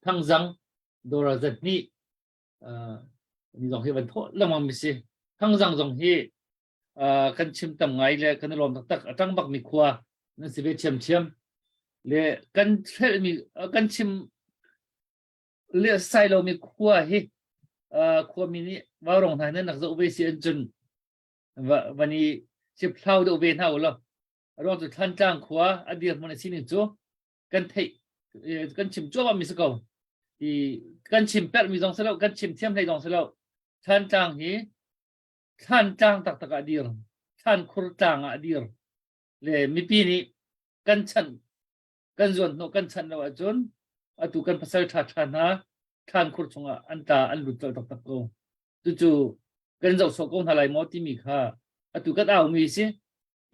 thangzang dora zat hnih ni zong hi van thawh lengmang mi si thangzang zong hi kan chim tam ngai le kan i lawm taktak a ṭang bak mi khua nan si ve ṭhiamṭhiam le kan hrelh mi kan chim le sai lo mi khua hi khua mi nih vaurong hna nan nak zoh ve si an cun van i hliphlau deuh ve hna u law a ruang cu Thlantlang khua a dirhmun a sining cu kan theih kan chim cuahmah mi si ko i kan chim perh mi zong si lo kan chim thiam hlei zong si lo Thlantlang hi Thlantlang taktak ah dir Thlankhur tlang ah dir le mipi nih kan chanh kan zuan hnawh kan chanh lo ahcun atu kan pasal ṭha ṭha hna thlankhur chungah an tla an lut colh taktak ko cucu kan zoh sawh ko hna lai maw timi kha atu kan au mi si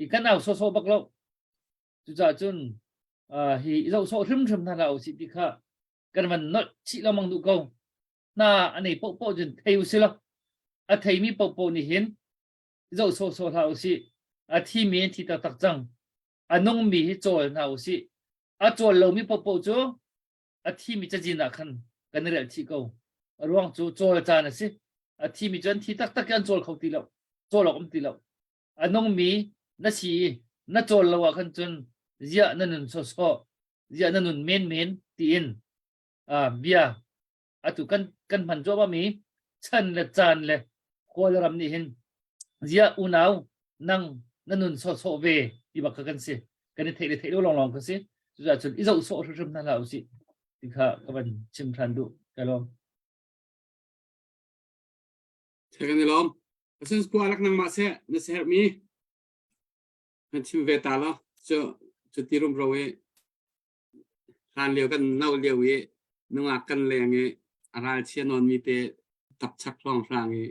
i kan au sawsawh bak lo cucaah cun hi zoh sawh hrimhrim hna hlah usih ti kha kan van nolh chih lengmang duh ko hna a nei paohpaoh cun thei usih law. A theimi paohpaoh nih hin zoh sawhsawh hlah usih. A thimi an thi taktak cang. A nungmi hi cawl hna usih. A cawl lomi paohpaoh cu a thimi cazin ah khan kan i relh chih ko. A ruang cu cawl caan a si. A thimi cu an thi taktak i an cawl kho ti lo. Cawl awk um ti lo. A nungmi na si i na cawl lo ah khan cun ziah na nun sawsawh, ziah na nun menmen tiin uh, bia atu kan kan hman cuahmah mi chan le caan le Kawlram nih hin ziah unau nang na nun sawhsawh ve ti bak kha kan si kan i theih le theih lo lawnglawng kan si cucaah cun i zoh sawh hrimhrim hna hlah usih ti kha ka van chim ṭhan duh ka lawm Kan i lawm. Asin khua rak nangmah seh na sermi kan chim ve ta lo cu cu ti rumro i Hlan lio kan no lio i nungak kan leng i a ralchia nawnmi te tapchak hrawnghrang i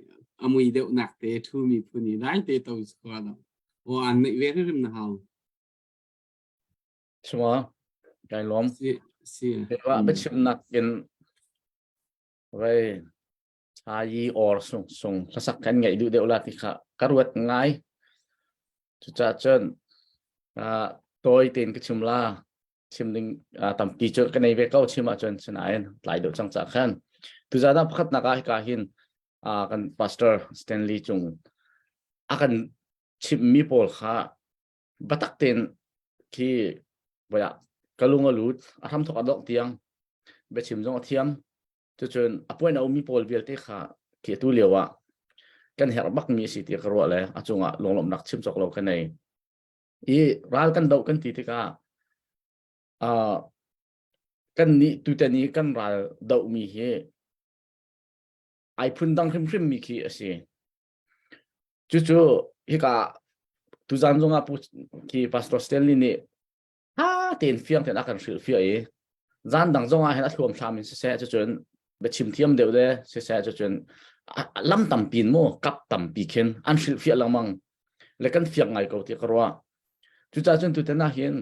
a mui deuhnak te ṭhumi phun i dai te to khua lo. Aw aan neih ve hrimhrim na hau. Suma, kai lawm. Si, si. Wa biachimnak in vai Thayi or sung sung hlasak kan ngaih duh deuh la ti kha ka ruat ngai. Cucaah cun uh, tawi tein ka chim la. Chim ding uh, tampi cu ka nei ve ko chim ahcun sinain tlai deuh cang ca khan. Tuzaan ah pakhatnak ah hika hin uh, kan pastor Stanley cung a kan chimmi pawl kha batak tein khi voia ka lung a lut a hramthok a dongh tiang biachim zong a thiam Cucun a puan a ummi pawl vialte kha khi atu lio ah kan herh bakmi a si ti ka ruah le a cungah lunglawmhnak chim cawk lo ka nei. I ral kan doh kan ti tikah uh, kan nih tutan i kan ral dohmi hi ai phun dang hrimhrim mi khi a si. Cucu hika tuzan zongah pu khi Pastor Stanley nih ṭha tein fiang tein a kan hrilhfiah i zan dang zong ah hin a thluamthlam in siseh cucun biachim thiam deuh le siseh cucun lam tampi in mu kap tampi khin an hrilhfiah lengmang le kan fiang ngai ko ti ka ruah cucaah cun tutan ah hin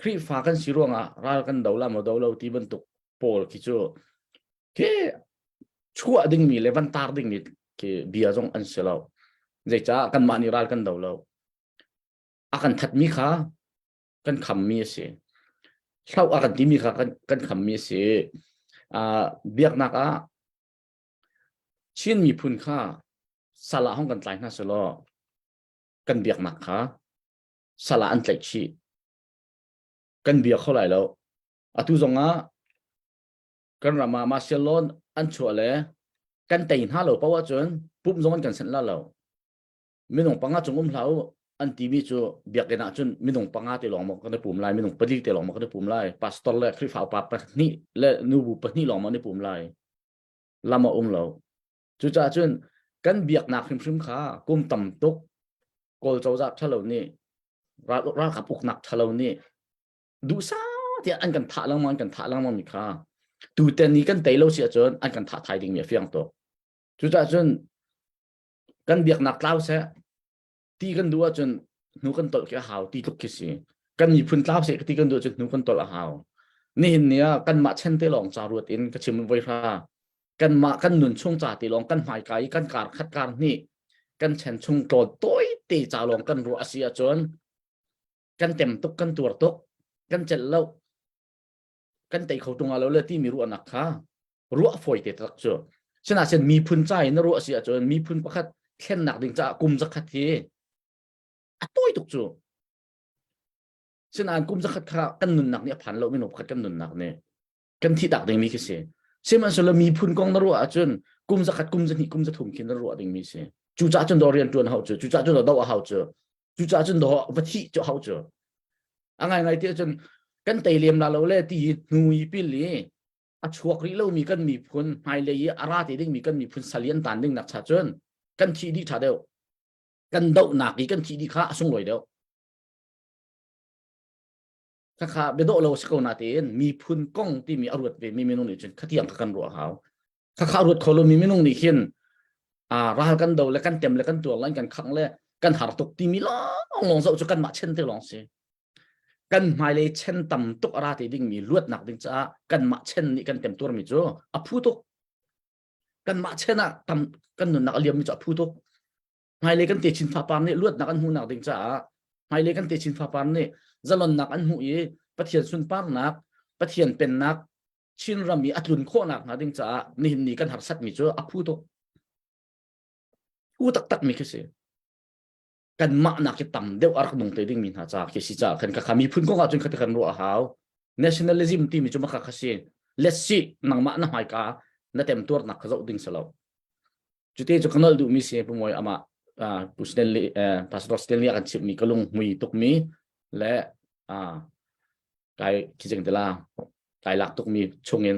Khrihfa kan si ruangah ral kan do la maw do lo ti bantuk pawl khi cu khi chuah dingmi le van tar dingmi khi bia zong an si lo zeicah kanmah nih ral kan do lo a kan thatmi kha kan khammi a si hloh a kan timi kha kan, kan khammi a si uh, biaknak ah Chin miphun kha sal ah hong kan tlai hna selaw kan biaknak kha sal ah an tlaih chih kan bia kho lai lo atu zong ah kan ram ah martial law an chuah le kan tei hna lo paoh ahcun pumh zong an kan senh la lo Minung panga cung um hlah u an timi cu biakinn ah cun minung panga te lawng maw kan i pum lai, minung pali te lawng maw kan i pum lai, pastor le Khrihfa upa pahnih le nubu pahnih lawng maw an i pum lai. Lam a um lo. Cucaah cun kan biaknak hrimhrim kha kum tam tuk Kawl cozah ṭhalo nih ralkap uknak ṭhalo nih duhsah tiah an kan thah lengmang an kan thah lengmang mi kha tutan ni kan tei lo si ahcun an kan thah thai dingmi a fiang tuk. Cucaah cun kan biaknak tlau seh ti kan duh ahcun hnu kan tolh khi a hau ti tluk khi si kan miphun tlau seh ti kan duh ahcun hnu kan tolh a hau nihin ni ah kanmah chen te lawng ca ruat in ka chim voi hra kanmah kan nun chung ca te lawng kan hmaika i kan kar khat kar hnih kan chen chung tlawn tawi te ca lawng kan ruah a si ahcun kan tem tuk kan tuar tuk kan celh lo kan tei kho tung lo le timi ruahnak kha ruah fawi te tak cu sinain miphun ca in na ruah si ahcun miphun pakhat thlennak ding caah kum zakhat hi a tawi tuk cu sinain kum zakhat kha kan nunnak nih a phan lo minung pakhat kan nunnak nih kan thih tak dingmi khi si sihmanhsehlaw miphun kong na ruah ahcun kum zakhat kum zahnih kum zathum khi na ruah dingmi si cucaah cun do rian ṭuan hau cu cucaah cun do doh a hau cu cucaah cun do va thih cu hau cu a ngaingai ti ahcun kan tei lem la lo le ti hnu i pil i a chuak rih lomi kan miphun hmailei i a ra te dingmi kan miphun sal i an tan ding nak cha cun kan thih dih ṭha deuh kan dohnak i kan thih dih kha a sunglawi deuh khakha biadawh lo si ko na tein miphun kong timi a ruat ve mi minung nih cun khatiang kha kan ruah hau khakha ruat kho lomi minung nih hin a ral kan do le kan tem le kan tuar le kan khang le kan har tuk timi lawng lawng zoh cu kanmah chen te lawng si kan hmailei chen tam tuk a ra te dingmi luatnak ding caah kanmah chen nih kan temtuarmi cu a phu tuk. Kanmah chen ah tam kan nunnak a liammi cu a phu tuk. Hmailei kan techin fapar nih luatnak an hmuhnak ding caah hmailei kan techin fapar nih zalonnak an hmuh i Pathian sunparnak, Pathian pennak Chinram i a tlun khawhnak hnga ding caah nihin ni kan harsatmi cu a phu tuk. Phu taktakmi khi si. Kanmah nak hi tam deuh a rak nung te dingmi hna caah khi si caah khan ka kha miphun kong ah cun khati kan ruah a hau. Nationalism timi cu maka kha si. Let's see nangmah na hmaika na temtuarnak kha zoh ding si lo. Cute cu ka nolh duhmi si Pu Mawi amah Pu Stanley Pastor Stanley a kan chimhmi ka lung hmui tukmi le kai khizing tila kai lak tukmi chungin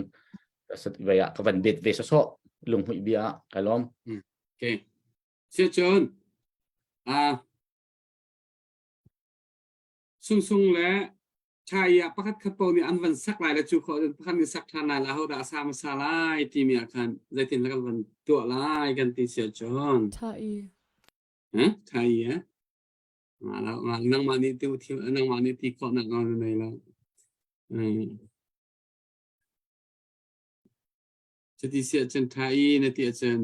ve ah ka van bet ve sawsawh lunghmuih bia kai lawm. Okay. Sia cun Sungsung le Thai ah pakhat khat paoh nih an van sak lai le cu khawh cun pakhat nih sak ṭhan lai le ahodah a sa hmasa lai timi ah khan zeitin kan van tuah lai kan ti sia cun. Thai. Eh Thai eh. Nangmah nih tu thil nangmah nih ti khawhnak nawl na nei lo. Cuti si ahcun Thai na ti ahcun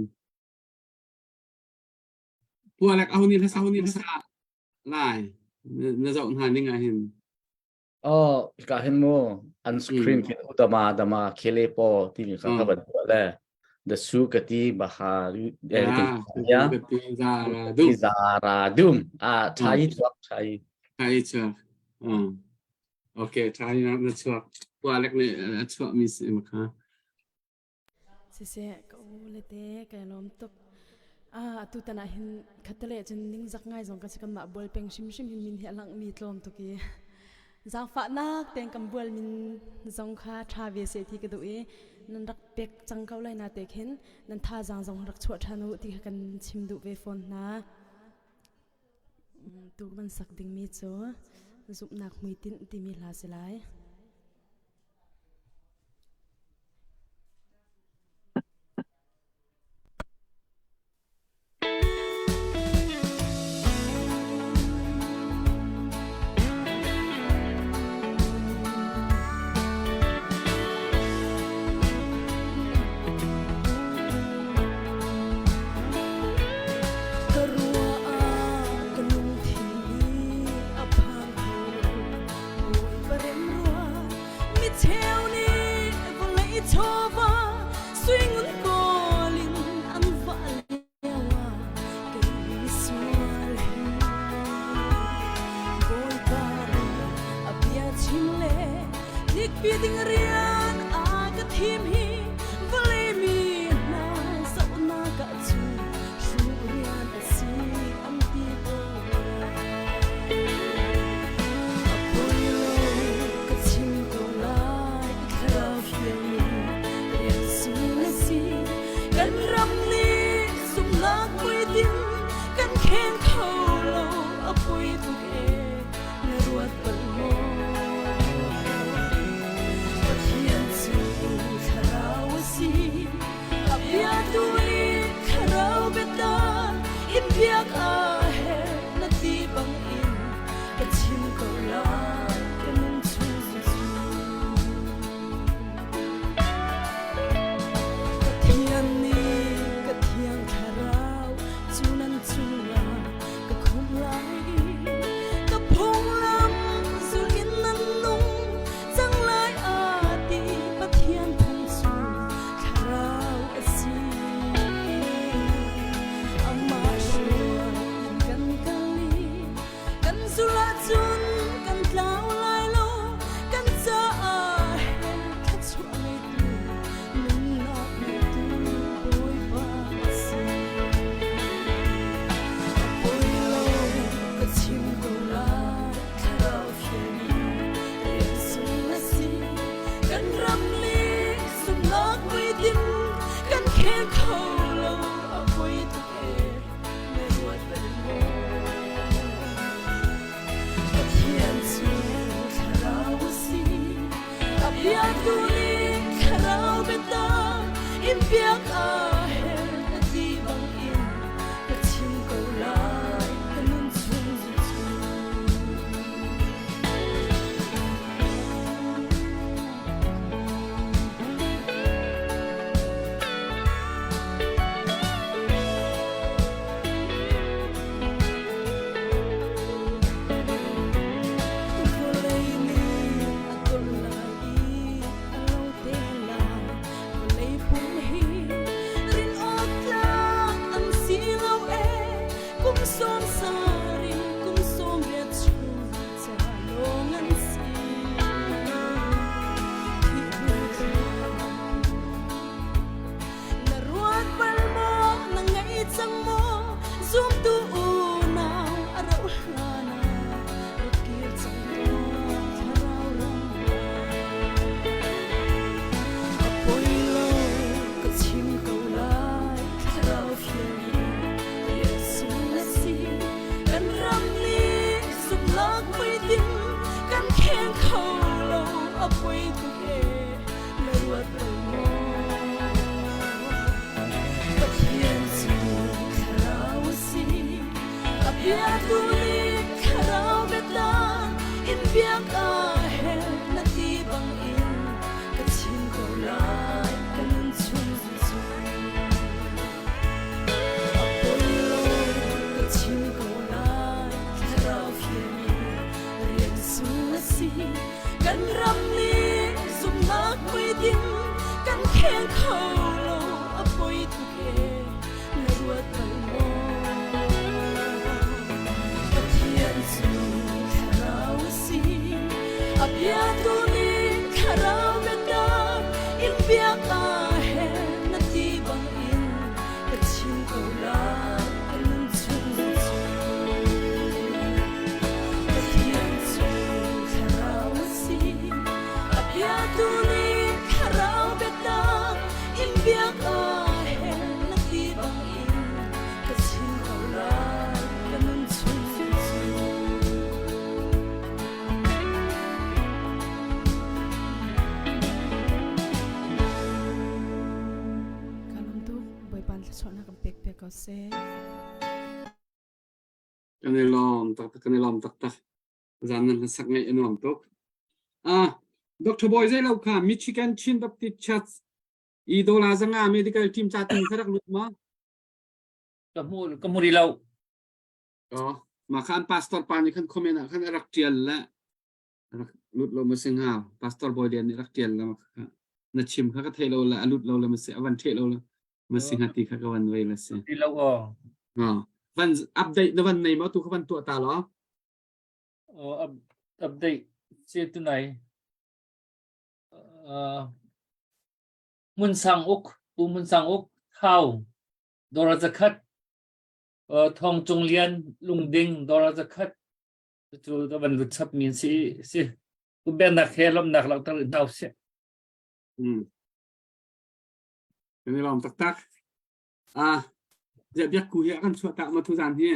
Pualek aho nih hlasa hmasa lai na zoh hna ning ah hin. Oh, ka hin mu an screen kin utama dama khele po timi kha ka van tuah le the su kati bahari ya zara dum zara dum ah thai chuak thai thai chuak okay thai na chuak pualek nih a chuak mi si ma kha Siseh, ka u le te kai lawm tuk. Ah, atu tan ah hin khattelei ahcun ningzak ngai zong kan si kanmah bual peng hrimhrim hi min hi a langmi tlawm tuk i zaangfahnak tein kan bual min zong kha ṭha ve seh ti ka duh i nan rak pek cang ko lai na te khin nan thazaang zong rak chuah ṭhan u ti kha kan chim duh ve fawn hna. Tu kan sak dingmi cu zumhnak hmuitinh timi hla si lai. Ka ruah ah ka lungthin nih a phan kho Bawipa remrua micheu nih vawlei chawva suingun kawl in an vah lio ah kei misual hi Bawipa nih a bia chim le tlikpi ding rian a ka thim hi vawlei mi hna zohnak ah cun hruh rian a si an ti ko. A poi lo ka chim ko lai thlarau thiang rian sung a si kan ram nih zumhnak puiting kan kheng kho lo a poi tuk e na ruat bal maw Pathian cu thlarau a si a bia tu nih thlarau biatak in biak a herh na ti bang in ka chim ko lai ka nun chung cu Pathian nih ka thiang thlarau cu nan cungah ka khumh lai i ka phunglam zulh in nan nung cang lai a ti Pathian phung cu thlarau a si. Amah hruai. bia tu nih thlarau biatak in biak a herh na ti bang in ka chim ko lai ka nun chung cu. A poi lo ka chim ko lai thlarau fialmi rian sung a si. Kan ram nih zumhnak hmuitinh kan kheng kho lo a poi tuk e na ruat bal maw? Pathian cu thlarau a si a bia tu nih thlarau biatak in biak a herh na ti bang in ka chim ko lai ka nun chung cu. Pathian cu thlarau a si a biatu nih thlarau biatak in biak a herh na ti bang in ka chim ko lai ka nun chung cu. Ka lawm tuk Bawipa thluachuahnak kan pek piak ko seh. Kan i lawm taktak, kan i lawm taktak. Zan nan hlasak ngaih a nuam tuk. Ah, Dr. Boy zei lo kha Michigan Chin Baptist Church i dola zanga medical team ca tin kha rak lut ma? Ka hmu ka hmu rih lo. Oh, ma kha an pastor pa nih khan comment ah khan a rak tial le rak lut lo ma si hnga pastor Boy Lian nih rak tial le na chim kha ka thei lo le a lut lo le ma si a van the lo le ma si hnga ti kha ka van vei le si. Ti lo aw. Van update na van nei ma tu kha van tuah ta lo. Update si tunai. Mun Sang Uk, Pu Mun Sang Uk, Thau, Dora Zakhat, Thong Cung Lian, Lungding, Dora Zakhat, cu ka van lut chap mi si si. Umbennak he lomnak langhter in hna usih. Kan i lawm taktak. Ah, ziah biak ku hi a kan chuah tak ma tuzan hi?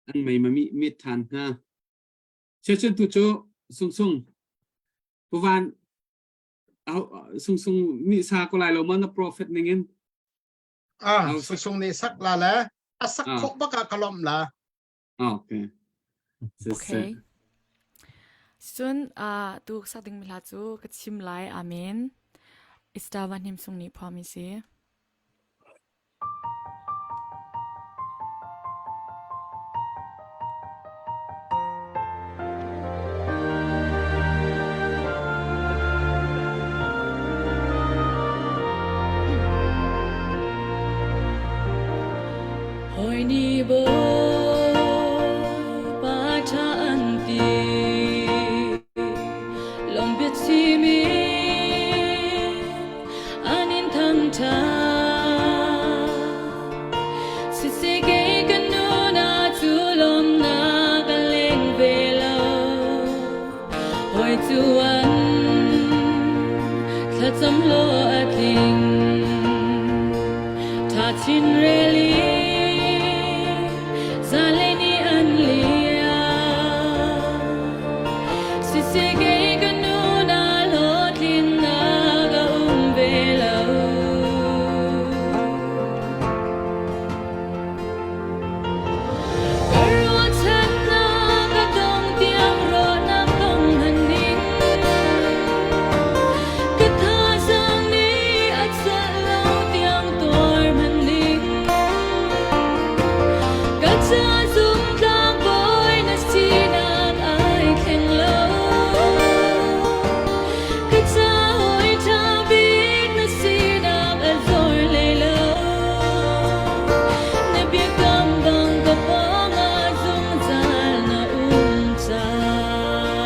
An mei ma mi mit than hna. Siacun tu cu sung sung puvan sung sung ni sa ko lai lo ma na prophet ning in. Ah, sung sung nih sak la le a sak khawh bak ah ka lawmh la. Okay. Okay. Cun tu sak ding mi hla cu ka chim lai. Amen. Ista Van Hnim Sung nih phuahmi si. Hawi nih Bawipa ṭha an ti, lawm biachim in an in thangṭhat. Siseh kei ka nun ah cu lawmnak a leng ve lo. Hawi cu an thlacam law a tling. Tha chin rel i zanlei ni an liam. Siseh kei ka nun ah hlawhtlinnak a um ve lo. Ka ruahchannak a dong tiang rawhnak tong hmanning ka thazaang nih a celh lo tiang tuar hmanning ka ca zumtlak bawi na sinak ai thleng lo ka ca hawi ṭha bik na sinak a zor hlei lo. Na biakam bang ka pawngah zungzal na um cang.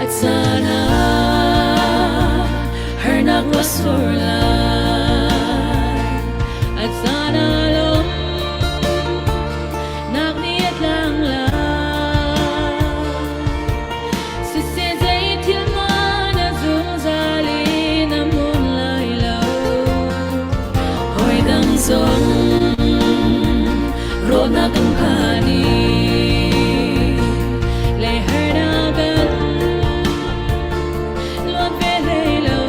A caan ah harnak ruah sur lai, a caan ah lawmhnak nih a tlang lai. Siseh zeithil hmanh a zungzal in a hmun lai lo. Hawi dang zong rawhnak kan phan i le harnak kan luat ve hlei lo.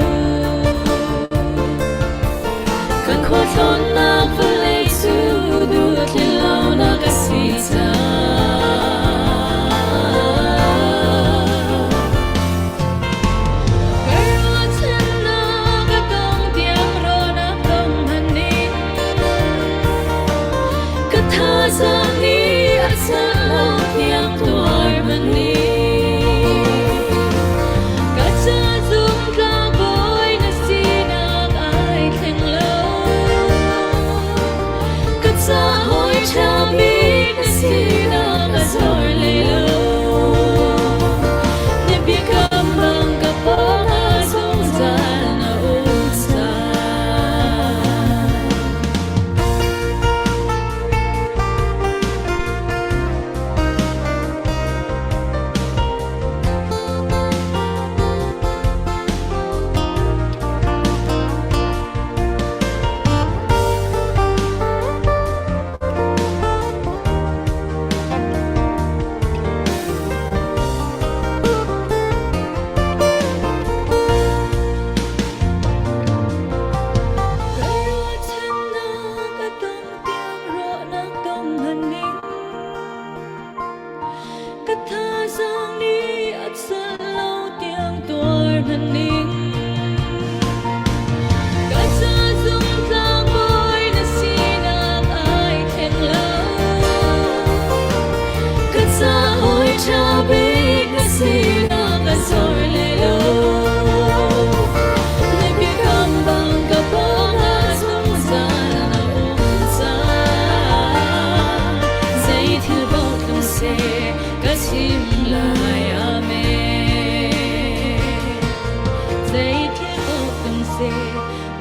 Thazang nih a cel lo tiang tuar hna ning. Ka ca zungtlang bawi na sinak ai thleng lo. Ka ca hawi ṭha bik na sinak a zor lai lo. Na biakam bang ka pawngah zungzal na um cang. Zei thil paoh tlung seh ka chim lai. Amen. Zei thil paoh tlung seh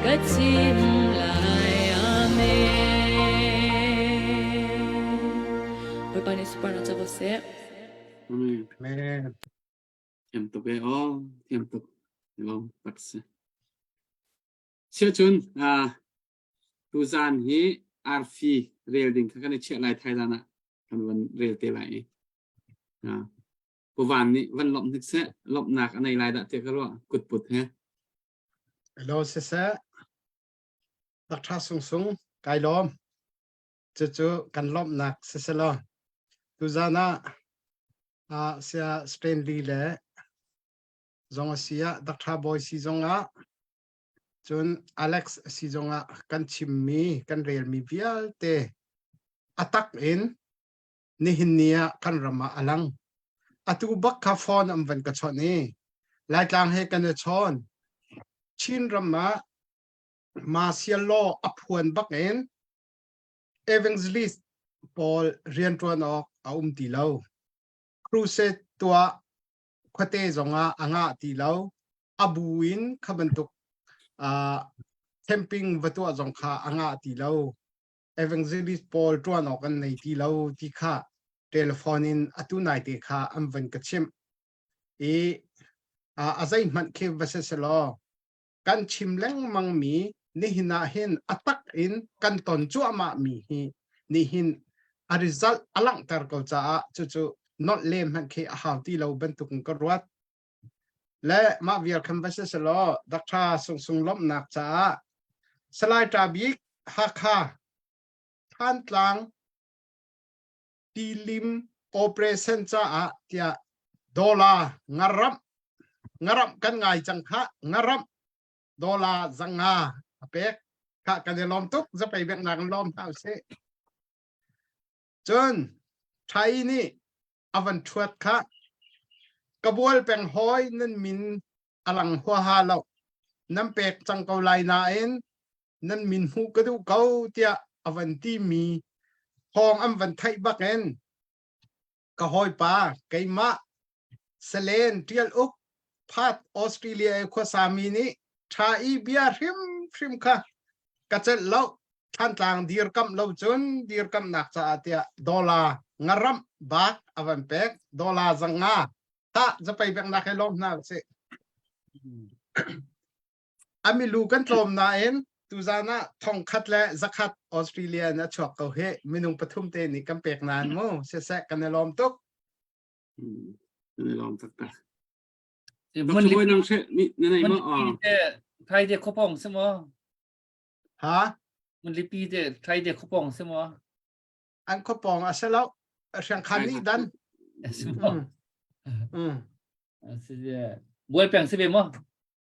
ka chim lai. Amen. Bawipa nih sunparnak co ko seh. Amen. Amen. Thiam tuk e aw, thiam tuk. Lawm tak si. Siacun uh, tuzaan hi arfi rel ding kha kan i chiah lai thaizan ah kan van rel te lai i. Uh, Puvan nih van lawmh hnik seh, lawmhnak a nei lai dah tiah ka ruah, kutput he. Hello siseh. Dr. Sung Sung, kai lawm. Cucu kan lawmhnak siselaw. Tuzaan ah ah sia Stanley le zong a si ah Dr. Boy si zong ah cun Alex a si zong ah kan chimmi kan relmi vialte a tak in nihin ni ah kan ram ah a lang. Atu bak kha phone an van ka chawnh i Laitlang he kan i chawn. Chin ram ah martial law a phuan bak in evangelist pawl rianṭuan awk a um ti lo. Crusade tuah khuate zongah a ngah ti lo. A bu in kha bantuk uh, camping va tuah zong kha a ngah ti lo. Evangelist pawl ṭuan awk an nei ti lo ti kha telephone in atu nai te kha an van ka chimh. I uh, a zeihmanh khi va si selaw kan chim lengmang mi nihin ah hin a tak in kan ton cuahmah mi hi nihin a result a langhter ko caah cucu nolh lem hmanh khi a hau ti lo bantuk in ka ruat. Le mah vial khan va si selaw Dr. Sung Sung lawmhnak caah Salai Ṭa Bik Hakha Thantlang tilim operation caah tiah dollar ngaramh ngaramh kan ngai cang kha ngaramh dollar zanga a pek kha kan i lawm tuk zapei bek nak in lawm hna usih cun thai nih a van thuat kha kabual peng hoi nan min alang huaha lo nan pek cang ko lai nain nan min hmuh ka duh ko tiah a van ti mi thawng an van theih bak in ka hawipa keimah Salen Tial Uk Phat Australia i khuasa mi nih tha i bia hrimhrim kha ka celh lo Thantlang dirkamh lo cun dirkamhnak caah tiah dollar ngaramh bak a van pek dollar zanga ta zapei bek nak he lawm hna usih A milu kan tlawm nain tuzan ah thongkhat le zakhat Australia in a chuak ko hi minung pathum te nih kan pek nain mu siseh kan i lawm tuk. Kan i lawm taktak. Dr. Bawi nang she ni na nei ma a. Thai de khopong se mo. Ha? Mun lipi de thai de khopong se mo. An khopong a se lo. Hriangkhan nih dan. Se mo. Bual peng si ve mo.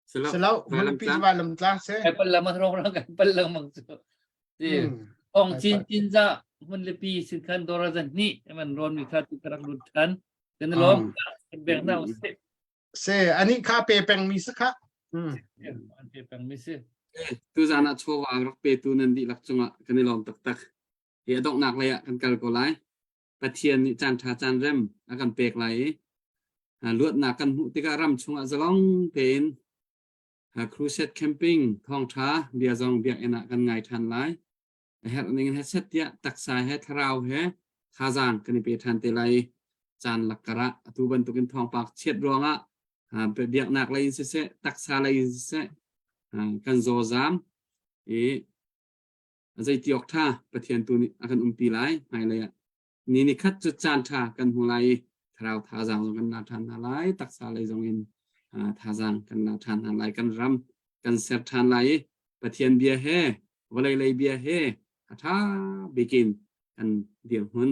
Silo, Hmunpi vailam tlang si. Kai pal lam rong rong kai pal lang mang cu. Ti ong chin chin za mun lipi sin khan dora zan ni man ron mi kha tu karak lut than. Kan lom kan beng na se. Se ani kha pe peng mi sa kha. An pe peng mi si. Tu zan ah chawa rak pe tu nan dihlak cungah kan i lawm taktak. Hi a donghnak lei ah kan kal ko lai. Pathian nih caan ṭha caan rem a kan pek lai i luatnak kan hmuh tikah ram chungah zalong tein crusade camping thawngṭha bia zong biakinn ah kan ngai ṭhan lai. A herh ning in heset tiah taksa he thlarau he thazaang kan i pe ṭhan te lai i caan lakkar ah atu bantukin thawngpang chiat ruangah biaknak lei in siseh taksa lei in siseh kan zawzam i Zeiti awk ṭha Pathian tu nih a kan umpi lai hmailei ah. Ni ni khat cu caan ṭha kan hmu lai i thlarau thazaang zong kan la ṭhan hna lai, taksa lei zong in thazaang kan la ṭhan hna lai, kan ram kan ser ṭhan lai i Pathian bia he vawlei lei bia he a ṭha bikin kan dirhmun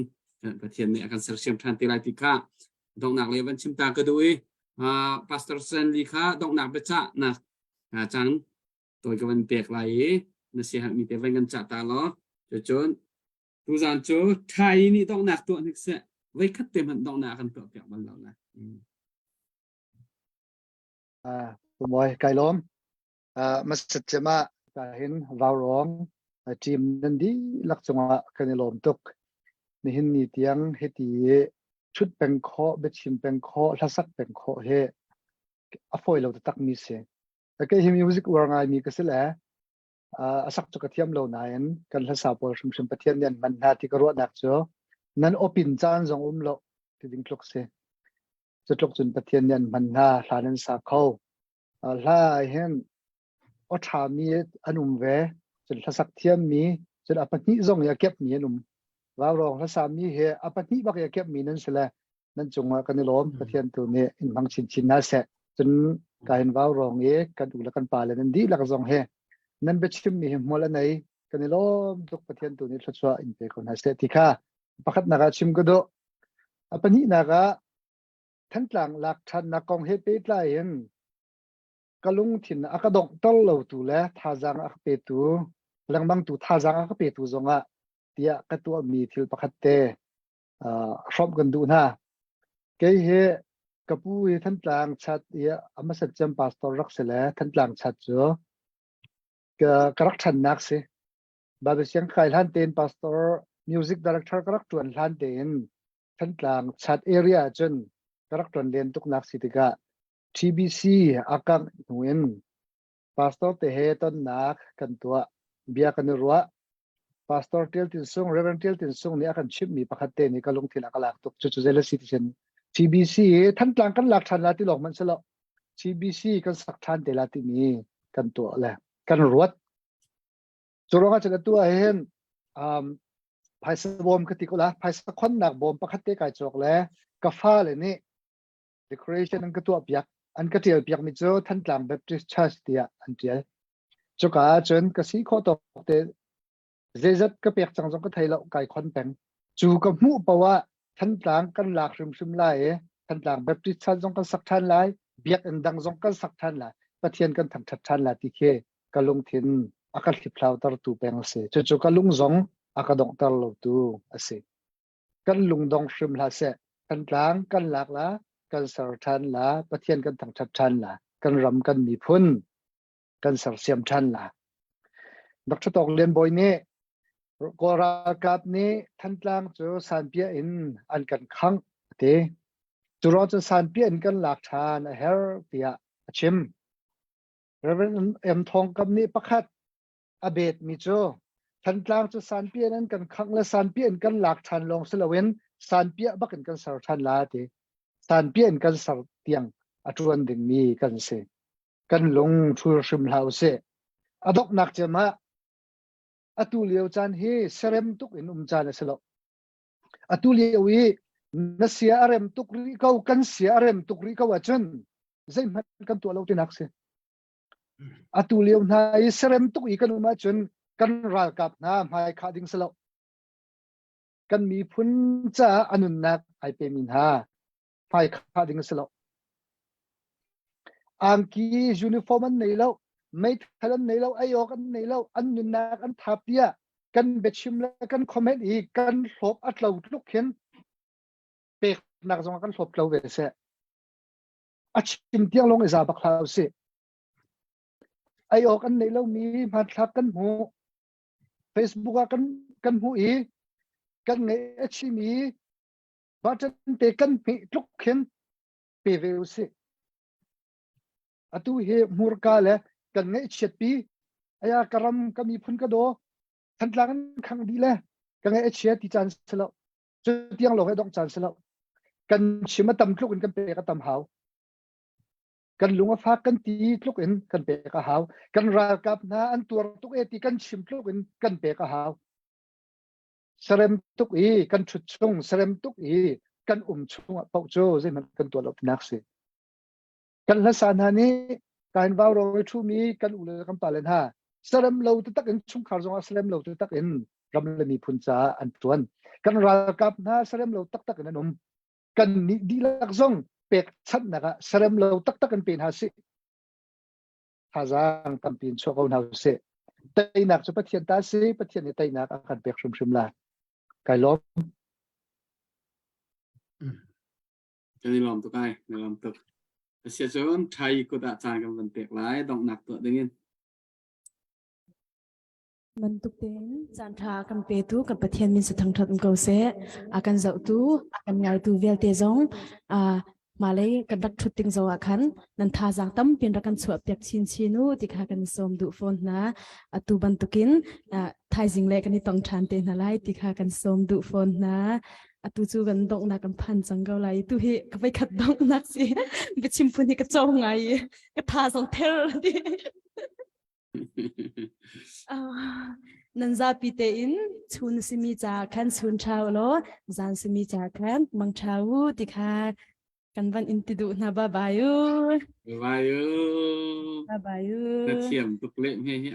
Pathian nih a kan sersiam ṭhan te lai ti kha. Donghnak le van chim ta ka duh i Pastor Stanley kha donghnak biacah nak cang tawi ka van pek lai i na siaherhmi te van kan cah ta law cucun tuzan cu ṭhai nih donghnak tuah hnik seh voikhat te hmanh donghnak kan tuah piak bal lo na. Mawi kai lawm. Masat cema ka hin vaurawng team nan dihlak cungah kan i lawm tuk. Nihin ni tiang hiti thut peng khawh, biachim peng khawh, hlasak peng khawh hi a fawi lo taktak mi si. Kei hi music uar ngaimi ka si le a sak cu ka thiam lo nain kan hlasa pawl hrimhrim Pathian nih an hman hna ti ka ruahnak cu nan opin caan zong um lo ti ding tluk si. Cu tluk cun Pathian nih an hman hna, hla nan sa kho. Hla ah hin aw ṭhami an um ve, cun hlasak thiammi, cun a pahnih zong i a kepmi an um. Vaurawng hlasami hi a pahnih bak i a kepmi nan si le nan cungah kan i lawm. Pathian tu nih in hmang chinchin hna seh. Cun ka hin vaurawng i kan u le kan pa le nan dihlak zong hi nan biachimmi hi hmual a nei. Kan i lawm tuk Pathian tu nih thluachuah in pe ko hna seh ti kha pakhatnak ah chim ka duh. A pahnihnak ah Thantlang lak ṭhannak kong he pehtlai in ka lungthin a ka donghter lotu le thazaang a ka petu lengmangtu thazaang a ka petu zongah tiah ka tuahmi thil pakhat te uh, hrawmh kan duh hna. Kei hi ka pu hi Thantlang chat i a hmasat cem pastor rak si le Thantlang chat cu ka, ka rak ṭhannak si. Bible siang kai hlan tein pastor music director ka rak ṭuan hlan tein Thantlang chat area cun ka rak ṭuan len tuknak si tikah TBC a kangh hnu in pastor te he tonnak kan tuah bia kan i ruah Pastor Tial Tin Sung Reverend Tial Tin Sung nih a kan chimhmi pakhat te nih ka lungthin a ka lak tuk cucu zei le si ti sin TBC Thantlang kan lak ṭhan la ti lawng hmanh si lo TBC kan sak ṭhan te la timi kan tuah le kan ruat Cu ruangah cun atu ah hin um, phaisa bawm ka ti ko la phaisa khonnak bawm pakhat te kai cawk le ka fale nih decoration an ka tuah piak an ka tial piak mi cu Thantlang Baptist Church tiah an tial cuka ah cun ka si khawh tawk te zeizat ka pek cang zong ka thei lo kai khon peng cu ka hmuh poah Thantlang kan lak hrimhrim lai i Thantlang Baptist Church zong kan sak ṭhan lai biakinn dang zong kan sak ṭhan lai Pathian kan thangṭhat ṭhan lai ti khi ka lungthin a ka hliphlautertu peng a si. Cucu ka lung zong a ka donghter lotu a si. Kan lungdong hrim hlah seh. Kan tlang kan lak la, kan ser ṭhan la, Pathian kan thangṭhat ṭhan la, kan ram kan miphun kan sersiam ṭhan la. Dr. Tawk Lian Bawi nih Kawl ralkap nih Thantlang cu sanpiah in an kan khangh a ti. Cu ruang cu sanpiah in kan lak ṭhan a herh tiah a chim. Reverend M. Thawng Kam nih pakhat a betmi cu Thantlang cu sanpian an kan khangh le sanpian kan lak ṭhan lawng si loin sanpiah bak in kan ser ṭhan la ti. Sanpian kan ser tiang a ṭuan dingmi kan si. Kan lung ṭhul hrim hlah usih. A donghnak cem ah atu lio caan hi serem tuk in um caan a si lo. Atu lio i na sia a rem tuk rih ko, kan sia a rem tuk rih ko ahcun zeihmanh kan tuah lo tinak si. Atu lio hna i serem tuk i kan um ahcun kan ralkap hna hmai khah ding si lo. Kan miphun caah a nunnak ai pemi hna hmai khah ding si lo. Angki uniform an nei lo, meithal an nei lo, ei awk an nei lo, an nunnak an thap tiah kan biachim le kan comment i kan hlawp a tlo tluk hin peknak zong ah kan hlawp tlo ve seh. A chim tiang lawng i za bak hlah usih. Ei awk an neih lomi hmanthlak kan hmuh. Facebook ah kan kan hmuh i kan ngeih a chim i button te kan hmeh tluk khin pe ve usih. Atu hi hmurka le kan ngaihchiat pi aya ka ram ka miphun ka daw Thantlang an khang dih le ka ngaih a chia ti caan si lo. Cu tiang lawng he dongh caan si lo. Kan chim a tam tluk in kan pek a tam hau. Kan lung a fak kan ti tluk in kan pek a hau. Kan ralkap hna an tuar tuk e ti kan chim tluk in kan pek a hau. Sarem tuk i kan ṭhut chung, sarem tuk i kan um chung ah paoh cu zeihmanh kan tuah lo tinak si. Kan hlasa hna nih kain vau ro i ṭhumi kan u le kan pale hna sarem lo taktak in chungkhar zongah sarem lo taktak in ram le miphun caah an ṭuan. Kan ralkap hna sarem lo taktak in an um. Kan nih dihlak zong pekchanhnak ah serem lo taktak in pe hna sih. Thazaang tampi in chuah ko hna usih. Teinak cu Pathian ta si, Pathian nih teinak a kan pek hrimhrim lai. Kai lawm. Kan i lawm tuk ai, na lawm tuk. Asia cun thai kut ah caan kan van pek lai donghnak tuah dingin. Bantuk tein caanṭha kan petu kan Pathian min sa thangṭhat um ko seh. A kan zohtu, a kan ngaitu vialte zong hmalei kan rak ṭhut ding zong ah khan nan thazaang tampi in rak kan chuah piak chinchin u ti kha kan sawm duh fawn hna. Atu bantukin thaizing le kan i tong ṭhan te hna lai ti kha kan sawm duh fawn hna. Atu cu kan donghnak kan phan cang ko lai. Tu hi ka voikhat donghnak si. Biachim phun hi ka co ngai i ka tha zong ther ti. Nan zapi tein chun simi ca khan chun ṭha u law zan simi ca khan mang ṭha u ti kha kan van in ti duh hna. Bye bye u. Bye bye u. Bye bye u. Na thiam tuk leh he hi.